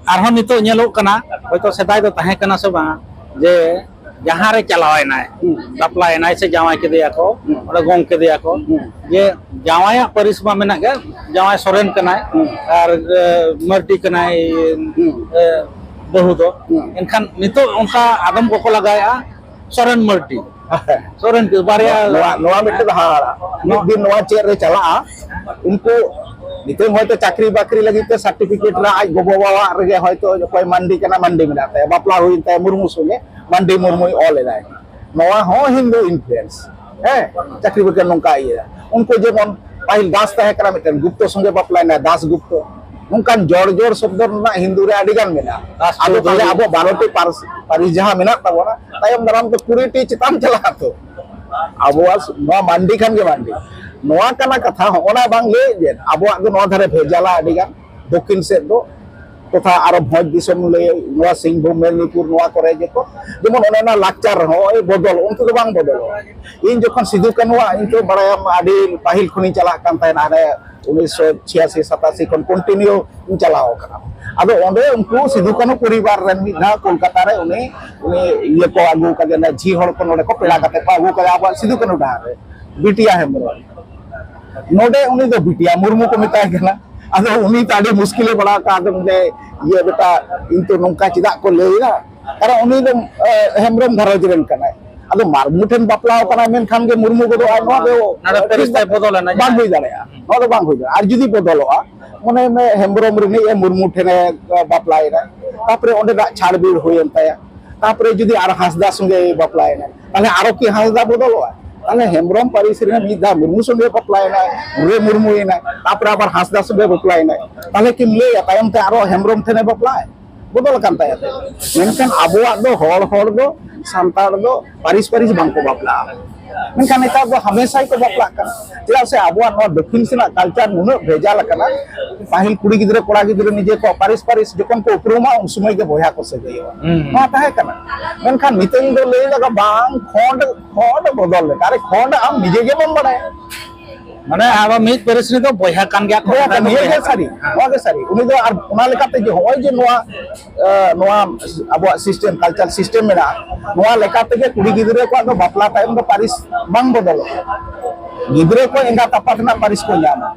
ᱟᱨᱦᱚᱸ ᱱᱤᱛᱚᱜ ᱧᱮᱞᱚᱜ ᱠᱟᱱᱟ, ᱦᱚᱭᱛᱚ ᱥᱮᱫᱟᱭ ᱫᱚ ᱛᱟᱦᱮᱸ ᱠᱟᱱᱟ ᱥᱮ ᱵᱟᱝ, ᱡᱮ ᱡᱟᱦᱟᱸ ᱨᱮ ᱪᱟᱞᱟᱣ ᱮᱱᱟᱭ, ᱦᱩᱸ᱾ ᱵᱟᱯᱞᱟ ᱮᱱᱟᱭ ᱥᱮ ᱡᱟᱶᱟᱭ ᱠᱮᱫᱮᱭᱟ ᱠᱚ, ᱦᱩᱸ᱾ ᱚᱸᱰᱮ ᱜᱚᱝ ᱠᱮᱫᱮᱭᱟ ᱠᱚ, ᱦᱩᱸ᱾ ᱡᱮ ᱡᱟᱶᱟᱭᱟᱜ ᱯᱟᱹᱨᱤᱥ ᱢᱟ ᱢᱮᱱᱟᱜ ᱜᱮ, ᱡᱟᱶᱟᱭ ᱥᱚᱨᱮᱱ ᱠᱟᱱᱟᱭ, ᱦᱩᱸ᱾ ᱟᱨ, ᱮ, ᱢᱟᱹᱨᱰᱤ ᱠᱟᱱᱟᱭ, ᱦᱩᱸ᱾ ᱮ, ᱵᱟᱹᱦᱩ ᱫᱚ᱾ ᱦᱩᱸ᱾ ᱮᱱᱠᱷᱟᱱ ᱱᱤᱛᱚᱜ ᱚᱱᱠᱟ ᱟᱫᱚᱢ ᱠᱚᱠᱚ ᱞᱟᱜᱟᱭᱮᱜᱼᱟ ᱥᱚᱨᱮᱱ ᱢᱟᱹᱨᱰᱤ᱾ ᱥᱚᱨᱮᱱ ᱠᱤ ᱵᱟᱨᱭᱟ ᱱᱚᱣᱟ, ᱱᱚᱣᱟ ᱢᱤᱫᱴᱮᱱ ᱦᱟᱦᱟᱲᱟ᱾ ᱢᱤᱫ ᱫᱤᱱ ᱱᱚᱣᱟ ᱪᱮᱫ ᱨᱮ ᱪᱟᱞᱟᱜᱼᱟ, ᱩᱱᱠᱩ ᱱᱤᱛᱚᱝ ᱦᱚᱭᱛᱳ ᱪᱟᱹᱠᱨᱤ ᱵᱟᱹᱠᱨᱤ ᱞᱟᱹᱜᱤᱫ ᱛᱮ certificate ᱨᱮ ᱟᱡ ᱜᱚᱜᱚ ᱵᱟᱵᱟᱣᱟᱜ ᱨᱮᱜᱮ ᱦᱚᱭᱛᱳ ᱚᱠᱚᱭ ᱢᱟᱱᱰᱤ ᱠᱟᱱᱟ, ᱢᱟᱱᱰᱤ ᱢᱮᱱᱟᱜ ᱛᱟᱭᱟ, ᱵᱟᱯᱞᱟ ᱦᱩᱭᱮᱱ ᱛᱟᱭᱟ ᱢᱩᱨᱢᱩ ᱥᱚᱸᱜᱮ, ᱢᱟᱱᱰᱤ ᱢᱩᱨᱢᱩᱭ ᱚᱞ ᱮᱫᱟᱭ᱾ ᱱᱚᱣᱟ ᱦᱚᱸ ᱦᱤᱱᱫᱩ influence᱾ ᱦᱮᱸ, ᱪᱟᱹᱠᱨᱤ ᱵᱟᱹᱠᱨᱤ ᱱᱚᱝᱠᱟ ᱤᱭᱟᱹ᱾ ᱩᱱᱠᱩ ᱡᱮᱢᱚᱱ ᱯᱟᱹᱦᱤᱞ ᱫᱟᱥ ᱛᱟᱦᱮᱸ ᱠᱟᱱᱟ ᱢᱤᱫᱴᱮᱱ, ᱜᱩᱯᱛᱚ ᱥᱚᱸᱜᱮ ᱵᱟᱯᱞᱟᱭᱮᱱᱟ, ᱫᱟᱥ ᱜᱩᱯᱛᱚ᱾ ᱱᱚᱝᱠᱟᱱ ᱡᱚᱲ ᱡᱚᱲ ᱥᱚᱵᱫᱚ ᱨᱮᱱᱟᱜ ᱦᱤᱱᱫᱩ ᱨᱮ ᱟᱹᱰᱤ ᱜᱟᱱ ᱢᱮᱱᱟᱜᱼᱟ᱾ ᱟᱫᱚ ᱛᱟᱦᱞᱮ ᱟᱵᱚ ᱵᱟᱨᱚᱴᱤ ᱯᱟᱹᱨᱥ-, ᱯᱟᱹᱨᱤᱥ ᱡᱟᱦᱟᱸ ᱢᱮᱱᱟᱜ ᱛᱟᱵᱚᱱᱟ, ᱛᱟᱭᱚᱢ ᱫᱟᱨᱟᱢ ᱛᱮ ᱠᱩᱲᱤ ᱴᱤ ᱪᱮᱛᱟᱱ ᱪᱟᱞᱟᱜ ᱟᱛᱚ᱾ ᱟᱵᱚᱣᱟᱜ ᱱᱚᱣᱟ ᱢᱟᱱᱰᱤ ᱠᱷᱟᱱ ᱜᱮ ᱢᱟᱱᱰᱤ᱾ ᱱᱚᱣᱟ ᱠᱟᱱᱟ ᱠᱟᱛᱷᱟ, ᱦᱚᱸᱜᱼᱚ ᱱᱟ ᱵᱟᱝ ᱞᱟᱹᱭ ᱡᱮ ᱟᱵᱚᱣᱟᱜ ᱫᱚ ᱱᱚᱣᱟ ᱫᱷᱟᱨᱮ ᱵᱷᱮᱡᱟᱞᱟ ᱟᱹᱰᱤ ᱜᱟᱱ, ᱫᱚᱠᱠᱷᱤᱱ ᱥᱮᱫ ᱫᱚ ᱛᱚᱛᱷᱟ ᱟᱨᱚ ᱵᱷᱚᱸᱡᱽ ᱫᱤᱥᱚᱢ ᱞᱟᱹᱭ, ᱱᱚᱣᱟ ᱥᱤᱝᱵᱷᱩᱢ, ᱢᱮᱫᱽᱱᱤᱯᱩᱨ, ᱱᱚᱣᱟ ᱠᱚᱨᱮ ᱡᱚᱛᱚ ᱡᱮᱢᱚᱱ ᱚᱱᱮ ᱚᱱᱟ ᱞᱟᱠᱪᱟᱨ ᱨᱮᱦᱚᱸ ᱱᱚᱜᱼᱚᱭ ᱵᱚᱫᱚᱞ, ᱚᱱᱛᱮ ᱫᱚ ᱵᱟᱝ ᱵᱚᱫᱚᱞᱚᱜᱼᱟ᱾ ᱤᱧ ᱡᱚᱠᱷᱚᱱ ᱥᱤᱫᱩ ᱠᱟᱹᱱᱦᱩᱣᱟᱜ, ᱤᱧ ᱛᱚ ᱵᱟᱲᱟᱭᱟᱢ ᱟᱹᱰᱤ ᱯᱟᱹᱦᱤᱞ ᱠᱷᱚᱱᱤᱧ ᱪᱟᱞᱟᱜ ᱠᱟᱱ ᱛᱟᱦᱮᱱᱟ, ᱦᱟᱱᱮ ᱩᱱᱤᱥᱥᱚ ᱪᱷᱤᱭᱟᱥᱤ ᱥᱟᱛᱟᱥᱤ ᱠᱷᱚᱱ continue ᱤᱧ ᱪᱟᱞᱟᱣ ᱟᱠᱟᱱᱟ᱾ ᱟᱫᱚ ᱚᱸᱰᱮ ᱩᱱᱠᱩ ᱥᱤᱫᱩ ᱠᱟᱹᱱᱦᱩ ᱯᱚᱨᱤᱵᱟᱨ ᱨᱮᱱ ᱢᱤᱫ ᱫᱷᱟᱣ ᱠᱳᱞᱠᱟᱛᱟ ᱨᱮ ᱩᱱᱤ, ᱩᱱᱤ ᱤᱭᱟᱹ ᱠᱚ ᱟᱹᱜᱩ ᱠᱟᱫᱮᱭᱟ, ᱡᱷᱤ ᱦᱚᱲ ᱠᱚ ᱱᱚᱰᱮ ᱠᱚ ᱯᱮᱲᱟ ᱠᱟᱛᱮ ᱠᱚ ᱟᱹᱜᱩ ᱠᱟᱫᱮᱭᱟ ᱟᱵᱚᱣᱟᱜ ᱥᱤᱫᱩ ᱠᱟᱹᱱᱦᱩ ᱰᱟᱦᱟᱨ ᱨᱮ, ᱵᱤᱴᱤᱭᱟ ᱦᱮᱢᱵᱨᱚᱢ᱾ ᱱᱚᱰᱮ ᱩᱱᱤ ᱫᱚ ᱵᱤᱴᱤᱭᱟ ᱢᱩᱨᱢᱩ ᱠᱚ ᱢᱮᱛᱟᱭ ᱠᱟᱱᱟ᱾ ᱟᱫᱚ ᱩᱱᱤ ᱛᱚ ᱟᱹᱰᱤ ᱢᱩᱥᱠᱤᱞᱮ ᱯᱟᱲᱟᱣ ᱠᱟᱜᱼᱟ, ᱟᱫᱚ ᱢᱮᱱᱫᱟᱭ, "ᱤᱭᱟᱹ ᱵᱮᱴᱟ, ᱤᱧ ᱛᱚ ᱱᱚᱝᱠᱟ ᱪᱮᱫᱟᱜ ᱠᱚ ᱞᱟᱹᱭ ᱮᱫᱟ?" ᱠᱟᱨᱚᱱ ᱩᱱᱤ ᱫᱚ, ᱮ, ᱦᱮᱢᱵᱨᱚᱢ ᱜᱷᱟᱨᱚᱸᱡᱽ ᱨᱮᱱ ᱠᱟᱱᱟᱭ᱾ ᱟᱫᱚ ᱢᱩᱨᱢᱩ ᱴᱷᱮᱱ ᱵᱟᱯᱞᱟᱣ ᱠᱟᱱᱟᱭ, ᱢᱮᱱᱠᱷᱟᱱ ᱜᱮ ᱢᱩᱨᱢᱩ ᱠᱚᱫᱚ ᱟᱡ ᱱᱚᱣᱟ ᱫᱚ ᱱᱚᱰᱮ ᱯᱮᱨᱮᱡ ᱛᱟᱭ ᱵᱚᱫᱚᱞ ᱮᱱᱟ ᱵᱟᱝ ᱡᱟᱦᱟᱸ᱾ ᱦᱩᱭ ᱫᱟᱲᱮᱭᱟᱜᱼᱟ, ᱱᱚᱣᱟ ᱫᱚ ᱵᱟᱝ ᱦᱩᱭ ᱫᱟᱲᱮᱭᱟᱜᱼᱟ᱾ ᱟᱨ ᱡᱩᱫᱤ ᱵᱚᱫᱚᱞᱚᱜᱼᱟ, ᱢᱚᱱᱮ ᱢᱮ ᱦᱮᱢᱵᱨᱚᱢ ᱨᱤᱱᱤᱡ ᱮ ᱢᱩᱨᱢᱩ ᱴᱷᱮᱱᱮ, ᱮ, ᱵᱟᱯᱞᱟᱭᱮᱱᱟ, ᱛᱟᱯᱚᱨᱮ ᱚᱸᱰᱮ ᱫᱟᱜ ᱪᱷᱟᱲᱵᱤᱲ ᱦᱩᱭᱮᱱ ᱛᱟᱭᱟ, ᱛᱟᱯᱚᱨᱮ ᱡᱩᱫᱤ ᱟᱨ ᱦᱟᱸᱥᱫᱟ ᱥᱚᱸᱜᱮ ᱵᱟᱯᱞᱟᱭᱮᱱᱟ, ᱛᱟᱦᱞᱮ ᱟᱨᱚ ᱠᱤ ᱦᱟᱸᱥᱫᱟ ᱵᱚᱫᱚᱞᱚᱜᱼᱟ? ᱛᱟᱦᱞᱮ ᱦᱮᱢᱵᱨᱚᱢ ᱯᱟᱹᱨᱤᱥ ᱨᱮᱱ ᱢᱤᱫ ᱫᱷᱟᱣ ᱢᱩᱨᱢᱩ ᱥᱚᱸᱜᱮ ᱵᱟᱯᱞᱟᱭᱮᱱᱟᱭ, ᱢᱩᱨᱮ ᱢᱩᱨᱢᱩᱭᱮᱱᱟᱭ, ᱛᱟᱯᱚᱨᱮ ᱟᱵᱟᱨ ᱦᱟᱸᱥᱫᱟ ᱥᱚᱸᱜᱮ ᱵᱟᱯᱞᱟᱭᱮᱱᱟᱭ, ᱛᱟᱦᱞᱮ ᱠᱤᱢ ᱞᱟᱹᱭᱟ ᱛᱟᱭᱚᱢ ᱛᱮ ᱟᱨᱚ ᱦᱮᱢᱵᱨᱚᱢ ᱴᱷᱮᱱᱮ ᱵᱟᱯᱞᱟᱭ? ᱵᱚᱫᱚᱞ ᱟᱠᱟᱱ ᱛᱟᱭᱟ ᱛᱚ᱾ ᱢᱮᱱᱠᱷᱟᱱ ᱟᱵᱚᱣᱟᱜ ᱫᱚ, ᱦᱚᱲ ᱦᱚᱲ ᱫᱚ, ᱥᱟᱱᱛᱟᱲ ᱫᱚ ᱯᱟᱹᱨᱤᱥ ᱯᱟᱹᱨᱤᱥ ᱵᱟᱝ ᱠᱚ ᱵᱟᱯᱞᱟᱜᱼᱟ᱾ ᱢᱮᱱᱠᱷᱟᱱ ᱱᱮᱛᱟᱨ ᱫᱚ ᱦᱟᱢᱮᱥᱟ ᱜᱮᱠᱚ ᱵᱟᱯᱞᱟᱜ ᱠᱟᱱᱟ᱾ ᱪᱮᱫᱟᱜ ᱥᱮ ᱟᱵᱚᱣᱟᱜ ᱱᱚᱣᱟ ᱫᱚᱠᱠᱷᱤᱱ ᱥᱮᱱᱟᱜ culture ᱱᱩᱱᱟᱹᱜ ᱵᱷᱮᱡᱟᱞ ᱟᱠᱟᱱᱟ᱾ ᱯᱟᱹᱦᱤᱞ ᱠᱩᱲᱤ ᱜᱤᱫᱽᱨᱟᱹ ᱠᱚᱲᱟ ᱜᱤᱫᱽᱨᱟᱹ ᱱᱤᱡᱮ ᱠᱚ ᱯᱟᱹᱨᱤᱥ ᱯᱟᱹᱨᱤᱥ ᱡᱚᱠᱷᱚᱱ ᱠᱚ ᱩᱯᱨᱩᱢᱟ, ᱩᱱ ᱥᱚᱢᱚᱭ ᱜᱮ ᱵᱚᱭᱦᱟ ᱠᱚ ᱥᱟᱹᱜᱟᱹᱭᱚᱜᱼᱟ᱾ ᱦᱩᱸ᱾ ᱱᱚᱣᱟ ᱛᱟᱦᱮᱸ ᱠᱟᱱᱟ᱾ ᱢᱮᱱᱠᱷᱟᱱ ᱱᱤᱛᱚᱝ ᱫᱚ ᱞᱟᱹᱭ ᱞᱟᱜᱟ ᱵᱟᱝ, ᱠᱷᱚᱸᱰ, ᱠᱷᱚᱸᱰ ᱵᱚᱫᱚᱞ ᱞᱮᱠᱟ᱾ ᱟᱨᱮ ᱠᱷᱚᱸᱰ ᱟᱢ ᱱᱤᱡᱮ ᱜᱮ ᱵᱟᱢ ᱵᱟᱲᱟᱭᱟ᱾ ᱢᱟᱱᱮ ᱟᱵᱚ ᱢᱤᱫ ᱯᱟᱹᱨᱤᱥ ᱨᱮᱫᱚ ᱵᱚᱭᱦᱟ ᱠᱟᱱ ᱜᱮᱭᱟ ᱠᱚ᱾ ᱵᱚᱭᱦᱟ ᱠᱟᱱ, ᱱᱤᱭᱟᱹ ᱜᱮ ᱥᱟᱹᱨᱤ, ᱦᱮᱸ᱾ ᱱᱚᱣᱟ ᱜᱮ ᱥᱟᱹᱨᱤ᱾ ᱩᱱᱤ ᱫᱚ ᱟᱨ ᱚᱱᱟ ᱞᱮᱠᱟᱛᱮ ᱡᱮ ᱱᱚᱜᱼᱚᱭ ᱡᱮ ᱱᱚᱣᱟ, ᱮ, ᱱᱚᱣᱟ ᱟᱵᱚᱣᱟᱜ system, culture system ᱢᱮᱱᱟᱜᱼᱟ, ᱱᱚᱣᱟ ᱞᱮᱠᱟ ᱛᱮᱜᱮ ᱠᱩᱲᱤ ᱜᱤᱫᱽᱨᱟᱹ ᱠᱚᱣᱟᱜ ᱫᱚ ᱵᱟᱯᱞᱟ ᱛᱟᱭᱚᱢ ᱫᱚ ᱯᱟᱹᱨᱤᱥ ᱵᱟᱝ ᱵᱚᱫᱚᱞᱚᱜᱼᱟ᱾ ᱜᱤᱫᱽᱨᱟᱹ ᱠᱚ ᱮᱸᱜᱟᱛ ᱟᱯᱟᱛ ᱨᱮᱱᱟᱜ ᱯᱟᱹᱨᱤᱥ ᱠᱚ ᱧᱟᱢᱟ᱾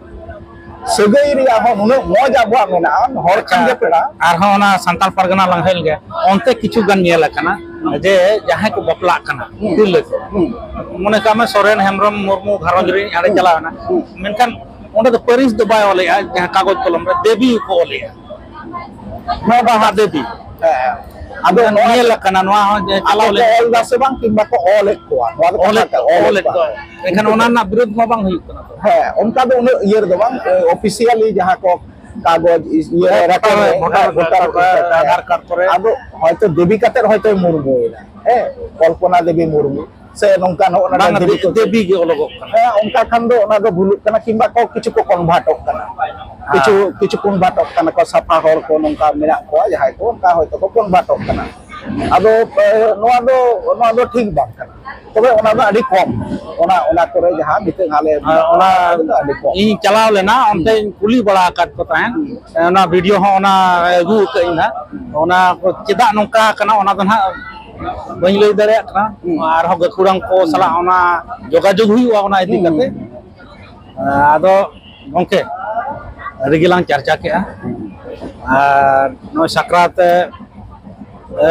ᱥᱟᱹᱜᱟᱹᱭ ᱨᱮᱭᱟᱜ ᱦᱚᱸ ᱱᱩᱱᱟᱹᱜ ᱢᱚᱡᱽ ᱟᱵᱚᱣᱟᱜ ᱢᱮᱱᱟᱜᱼᱟ, ᱦᱚᱲ ᱠᱷᱟᱱ ᱜᱮ ᱯᱮᱲᱟ᱾ ᱟᱨᱦᱚᱸ ᱚᱱᱟ ᱥᱟᱱᱛᱟᱲ ᱯᱟᱨᱜᱟᱱᱟ ᱞᱟᱝ ᱦᱮᱡ ᱞᱮᱱ ᱜᱮ, ᱚᱱᱛᱮ ᱠᱤᱪᱷᱩ ᱜᱟᱱ ᱧᱮᱞ ᱟᱠᱟᱱᱟ ᱡᱮ ᱡᱟᱦᱟᱸᱭ ᱠᱚ ᱵᱟᱯᱞᱟᱜ ᱠᱟᱱᱟ, ᱦᱩᱸ᱾ ᱛᱤᱨᱞᱟᱹ ᱠᱚ, ᱦᱩᱸ᱾ ᱢᱚᱱᱮ ᱠᱟᱜ ᱢᱮ ᱥᱚᱨᱮᱱ, ᱦᱮᱢᱵᱨᱚᱢ, ᱢᱩᱨᱢᱩ ᱜᱷᱟᱨᱚᱸᱡᱽ ᱨᱤᱱᱤᱡ ᱦᱟᱸᱰᱮ ᱦᱩᱸ᱾ ᱪᱟᱞᱟᱣ ᱮᱱᱟ, ᱦᱩᱸ᱾ ᱢᱮᱱᱠᱷᱟᱱ ᱚᱸᱰᱮ ᱫᱚ ᱯᱟᱹᱨᱤᱥ ᱫᱚ ᱵᱟᱭ ᱚᱞᱮᱜᱼᱟ, ᱡᱟᱦᱟᱸ ᱠᱟᱜᱚᱡᱽ ᱠᱚᱞᱚᱢ ᱨᱮ ᱫᱮᱵᱤ ᱠᱚ ᱚᱞᱮᱜᱼᱟ᱾ ᱱᱚᱣᱟ ᱫᱚ ᱦᱟᱸᱜ ᱫᱮᱵᱤ᱾ ᱦᱮᱸ᱾ ᱟᱫᱚ ᱱᱚᱣᱟ ᱧᱮᱞ ᱟᱠᱟᱱᱟ, ᱱᱚᱣᱟ ᱦᱚᱸ ᱡᱮ ᱟᱠᱚ ᱪᱟᱞᱟᱣ ᱠᱚ ᱞᱮᱱ ᱚᱞ ᱫᱟ ᱥᱮ ᱵᱟᱝ, ᱠᱤᱝᱵᱟ ᱠᱚ ᱚᱞᱮᱫ ᱠᱚᱣᱟ, ᱱᱚᱣᱟ ᱫᱚ ᱚᱞᱮᱫ, ᱠᱟᱛᱷᱟ ᱠᱟᱱᱟ, ᱚᱞᱮᱫ ᱚᱞᱮᱫ ᱠᱚᱣᱟ᱾ ᱠᱚᱣᱟ᱾ ᱮᱱᱠᱷᱟᱱ ᱚᱱᱟ ᱨᱮᱱᱟᱜ ᱵᱤᱨᱳᱫᱷ ᱢᱟ ᱵᱟᱝ ᱦᱩᱭᱩᱜ ᱠᱟᱱᱟ ᱛᱚ᱾ ᱦᱮᱸ, ᱚᱱᱠᱟ ᱫᱚ ᱩᱱᱟᱹᱜ ᱤᱭᱟᱹ ᱨᱮᱫᱚ ᱵᱟᱝ, officially ᱡᱟᱦᱟᱸ ᱠᱚ ᱠᱟᱜᱚᱡᱽ ᱤᱭᱟᱹ ᱨᱮ ᱨᱮᱠᱚᱨᱰ ᱨᱮ, ᱦᱮᱸ, ᱵᱷᱳᱴᱟᱨ ᱠᱟᱨᱰ ᱨᱮ, ᱟᱫᱷᱟᱨ ᱠᱟᱨᱰ ᱠᱚᱨᱮ᱾ ᱟᱫᱚ ᱦᱚᱭᱛᱚ ᱫᱮᱵᱤ ᱠᱟᱛᱮ ᱦᱚᱭᱛᱚ ᱢᱩᱨᱢᱩᱭᱮᱱᱟ, ᱦᱮᱸ, ᱠᱚᱞᱯᱚᱱᱟ ᱫᱮᱵᱤ ᱢᱩᱨᱢᱩ ᱥᱮ ᱱᱚᱝᱠᱟᱱ ᱦᱚᱸ ᱚᱱᱟ ᱵᱟᱝ, ᱫᱮᱵᱤ ᱫᱮ- ᱠᱚ ᱫᱮᱵᱤ ᱜᱮ ᱚᱞᱚᱜᱚᱜ ᱠᱟᱱᱟ᱾ ᱦᱮᱸ, ᱚᱱᱠᱟ ᱠᱷᱟᱱ ᱫᱚ ᱚᱱᱟ ᱫᱚ ᱵᱷᱩᱞᱩᱜ ᱠᱟᱱᱟ, ᱠᱤᱝᱵᱟ ᱠᱚ ᱠᱤᱪᱷᱩ ᱠᱚ ᱠᱚᱱᱵᱷᱟᱨᱴᱚᱜ ᱠᱟᱱᱟ, ᱦᱮᱸ᱾ ᱠᱤᱪᱷᱩ ᱠᱤᱪᱷᱩ ᱠᱚᱱᱵᱷᱟᱨᱴᱚᱜ ᱠᱟᱱᱟ ᱠᱚ, ᱥᱟᱯᱷᱟ ᱦᱚᱲ ᱠᱚ ᱱᱚᱝᱠᱟ ᱢᱮᱱᱟᱜ ᱠᱚᱣᱟ ᱡᱟᱦᱟᱸᱭ ᱠᱚ ᱚᱱᱠᱟ ᱦᱚᱭᱛᱚ ᱠᱚ ᱠᱚᱱᱵᱷᱟᱨᱴᱚᱜ ᱠᱟᱱᱟ᱾ ᱟᱫᱚ ᱮ, ᱱᱚᱣᱟ ᱫᱚ ᱱᱚᱣᱟ ᱫᱚ ᱴᱷᱤᱠ ᱵᱟᱝ ᱠᱟᱱᱟ᱾ ᱛᱚᱵᱮ ᱚᱱᱟ ᱫᱚ ᱟᱹᱰᱤ ᱠᱚᱢ, ᱚᱱᱟ ᱚᱱᱟ ᱠᱚᱨᱮ ᱡᱟᱦᱟᱸ ᱱᱤᱛᱚᱜ ᱟᱞᱮ ᱟᱨ ᱚᱱᱟ ᱚᱱᱟ ᱫᱚ ᱟᱹᱰᱤ ᱠᱚᱢ᱾ ᱤᱧ ᱪᱟᱞᱟᱣ ᱞᱮᱱᱟ, ᱚᱱᱛᱮᱧ ᱠᱩᱞᱤ ᱵᱟᱲᱟ ᱟᱠᱟᱫ ᱠᱚ ᱛᱟᱦᱮᱸᱫ᱾ ᱦᱩᱸ᱾ ᱚᱱᱟ ᱵᱷᱤᱰᱤᱭᱳ ᱦᱚᱸ ᱚᱱᱟ ᱟᱹᱜᱩ ᱟᱠᱟᱫ ᱤᱧ ᱦᱟᱸᱜ᱾ ᱦᱩᱸ᱾ ᱚᱱᱟ ᱠᱚ ᱪᱮᱫᱟᱜ ᱱᱚᱝᱠᱟ ᱟᱠᱟᱱᱟ, ᱚᱱᱟ ᱫᱚ ᱱᱟᱦᱟᱜ ᱵᱟᱹᱧ ᱞᱟᱹᱭ ᱫᱟᱲᱮᱭᱟᱜ ᱠᱟᱱᱟ᱾ ᱦᱩᱸ᱾ ᱟᱨᱦᱚᱸ ᱜᱟᱹᱠᱷᱩᱲᱟᱱ ᱠᱚ ᱥᱟᱞᱟᱜ ᱚᱱᱟ ᱡᱳᱜᱟᱡᱳᱜᱽ ᱦᱩᱭᱩᱜᱼᱟ ᱚᱱᱟ ᱤᱫᱤ ᱦᱩᱸ᱾ ᱠᱟᱛᱮ᱾ ᱟᱫᱚ ᱜᱚᱢᱠᱮ, ᱟᱹᱰᱤ ᱜᱮᱞᱟᱝ ᱪᱟᱨᱪᱟ ᱠᱮᱜᱼᱟ᱾ ᱟᱨ ᱱᱚᱜᱼᱚᱭ ᱥᱟᱠᱨᱟᱛ, ᱮ,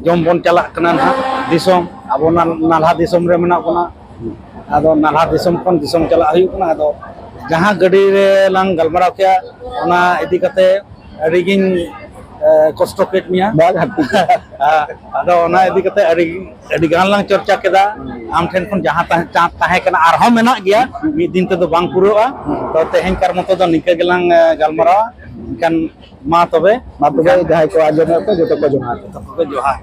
ᱡᱚᱢ ᱵᱚᱱ ᱪᱟᱞᱟᱜ ᱠᱟᱱᱟ ᱱᱟᱦᱟᱜ ᱫᱤᱥᱚᱢ, ᱟᱵᱚ ᱱᱟ-, ᱱᱟᱞᱦᱟ ᱫᱤᱥᱚᱢ ᱨᱮ ᱢᱮᱱᱟᱜ ᱵᱚᱱᱟ᱾ ᱟᱫᱚ ᱱᱟᱞᱦᱟ ᱫᱤᱥᱚᱢ ᱠᱷᱚᱱ ᱫᱤᱥᱚᱢ ᱪᱟᱞᱟᱜ ᱦᱩᱭᱩᱜ ᱠᱟᱱᱟ᱾ ᱟᱫᱚ ᱡᱟᱦᱟᱸ ᱜᱟᱹᱰᱤ ᱨᱮ ᱞᱟᱝ ᱜᱟᱞᱢᱟᱨᱟᱣ ᱠᱮᱜᱼᱟ, ᱚᱱᱟ ᱤᱫᱤ ᱠᱟᱛᱮ ᱟᱹᱰᱤᱜᱤᱧ, ᱮ, ᱠᱚᱥᱴᱚ ᱠᱮᱫ ᱢᱮᱭᱟ᱾ ᱵᱟᱝ, ᱦᱟᱹᱯᱤ ᱜᱮ᱾ ᱟᱫᱚ ᱚᱱᱟ ᱤᱫᱤ ᱠᱟᱛᱮ ᱟᱹᱰᱤ, ᱟᱹᱰᱤ ᱜᱟᱱ ᱞᱟᱝ ᱪᱚᱨᱪᱟ ᱠᱮᱫᱟ᱾ ᱟᱢ ᱴᱷᱮᱱ ᱠᱷᱚᱱ ᱡᱟᱦᱟᱸ ᱛᱟᱦᱮᱸ, ᱪᱟᱸ ᱛᱟᱦᱮᱸ ᱠᱟᱱᱟ, ᱟᱨᱦᱚᱸ ᱢᱮᱱᱟᱜ ᱜᱮᱭᱟ, ᱢᱤᱫ ᱫᱤᱱ ᱛᱮᱫᱚ ᱵᱟᱝ ᱯᱩᱨᱟᱹᱜᱼᱟ᱾ ᱛᱚ, ᱛᱮᱦᱮᱧ ᱠᱟᱨ ᱢᱚᱛᱚ ᱫᱚ ᱱᱤᱝᱠᱟᱹ ᱜᱮᱞᱟᱝ, ᱮ, ᱜᱟᱞᱢᱟᱨᱟᱣᱟ᱾ ᱮᱱᱠᱷᱟᱱ ᱢᱟ ᱛᱚᱵᱮ᱾ ᱢᱟ ᱛᱚᱵᱮ, ᱡᱟᱦᱟᱸᱭ ᱠᱚ ᱟᱸᱡᱚᱢᱮᱫ ᱠᱚ, ᱡᱚᱛᱚ ᱠᱚ ᱡᱚᱦᱟᱨ᱾ ᱡᱚᱛᱚ ᱠᱚᱜᱮ ᱡᱚᱦᱟᱨ᱾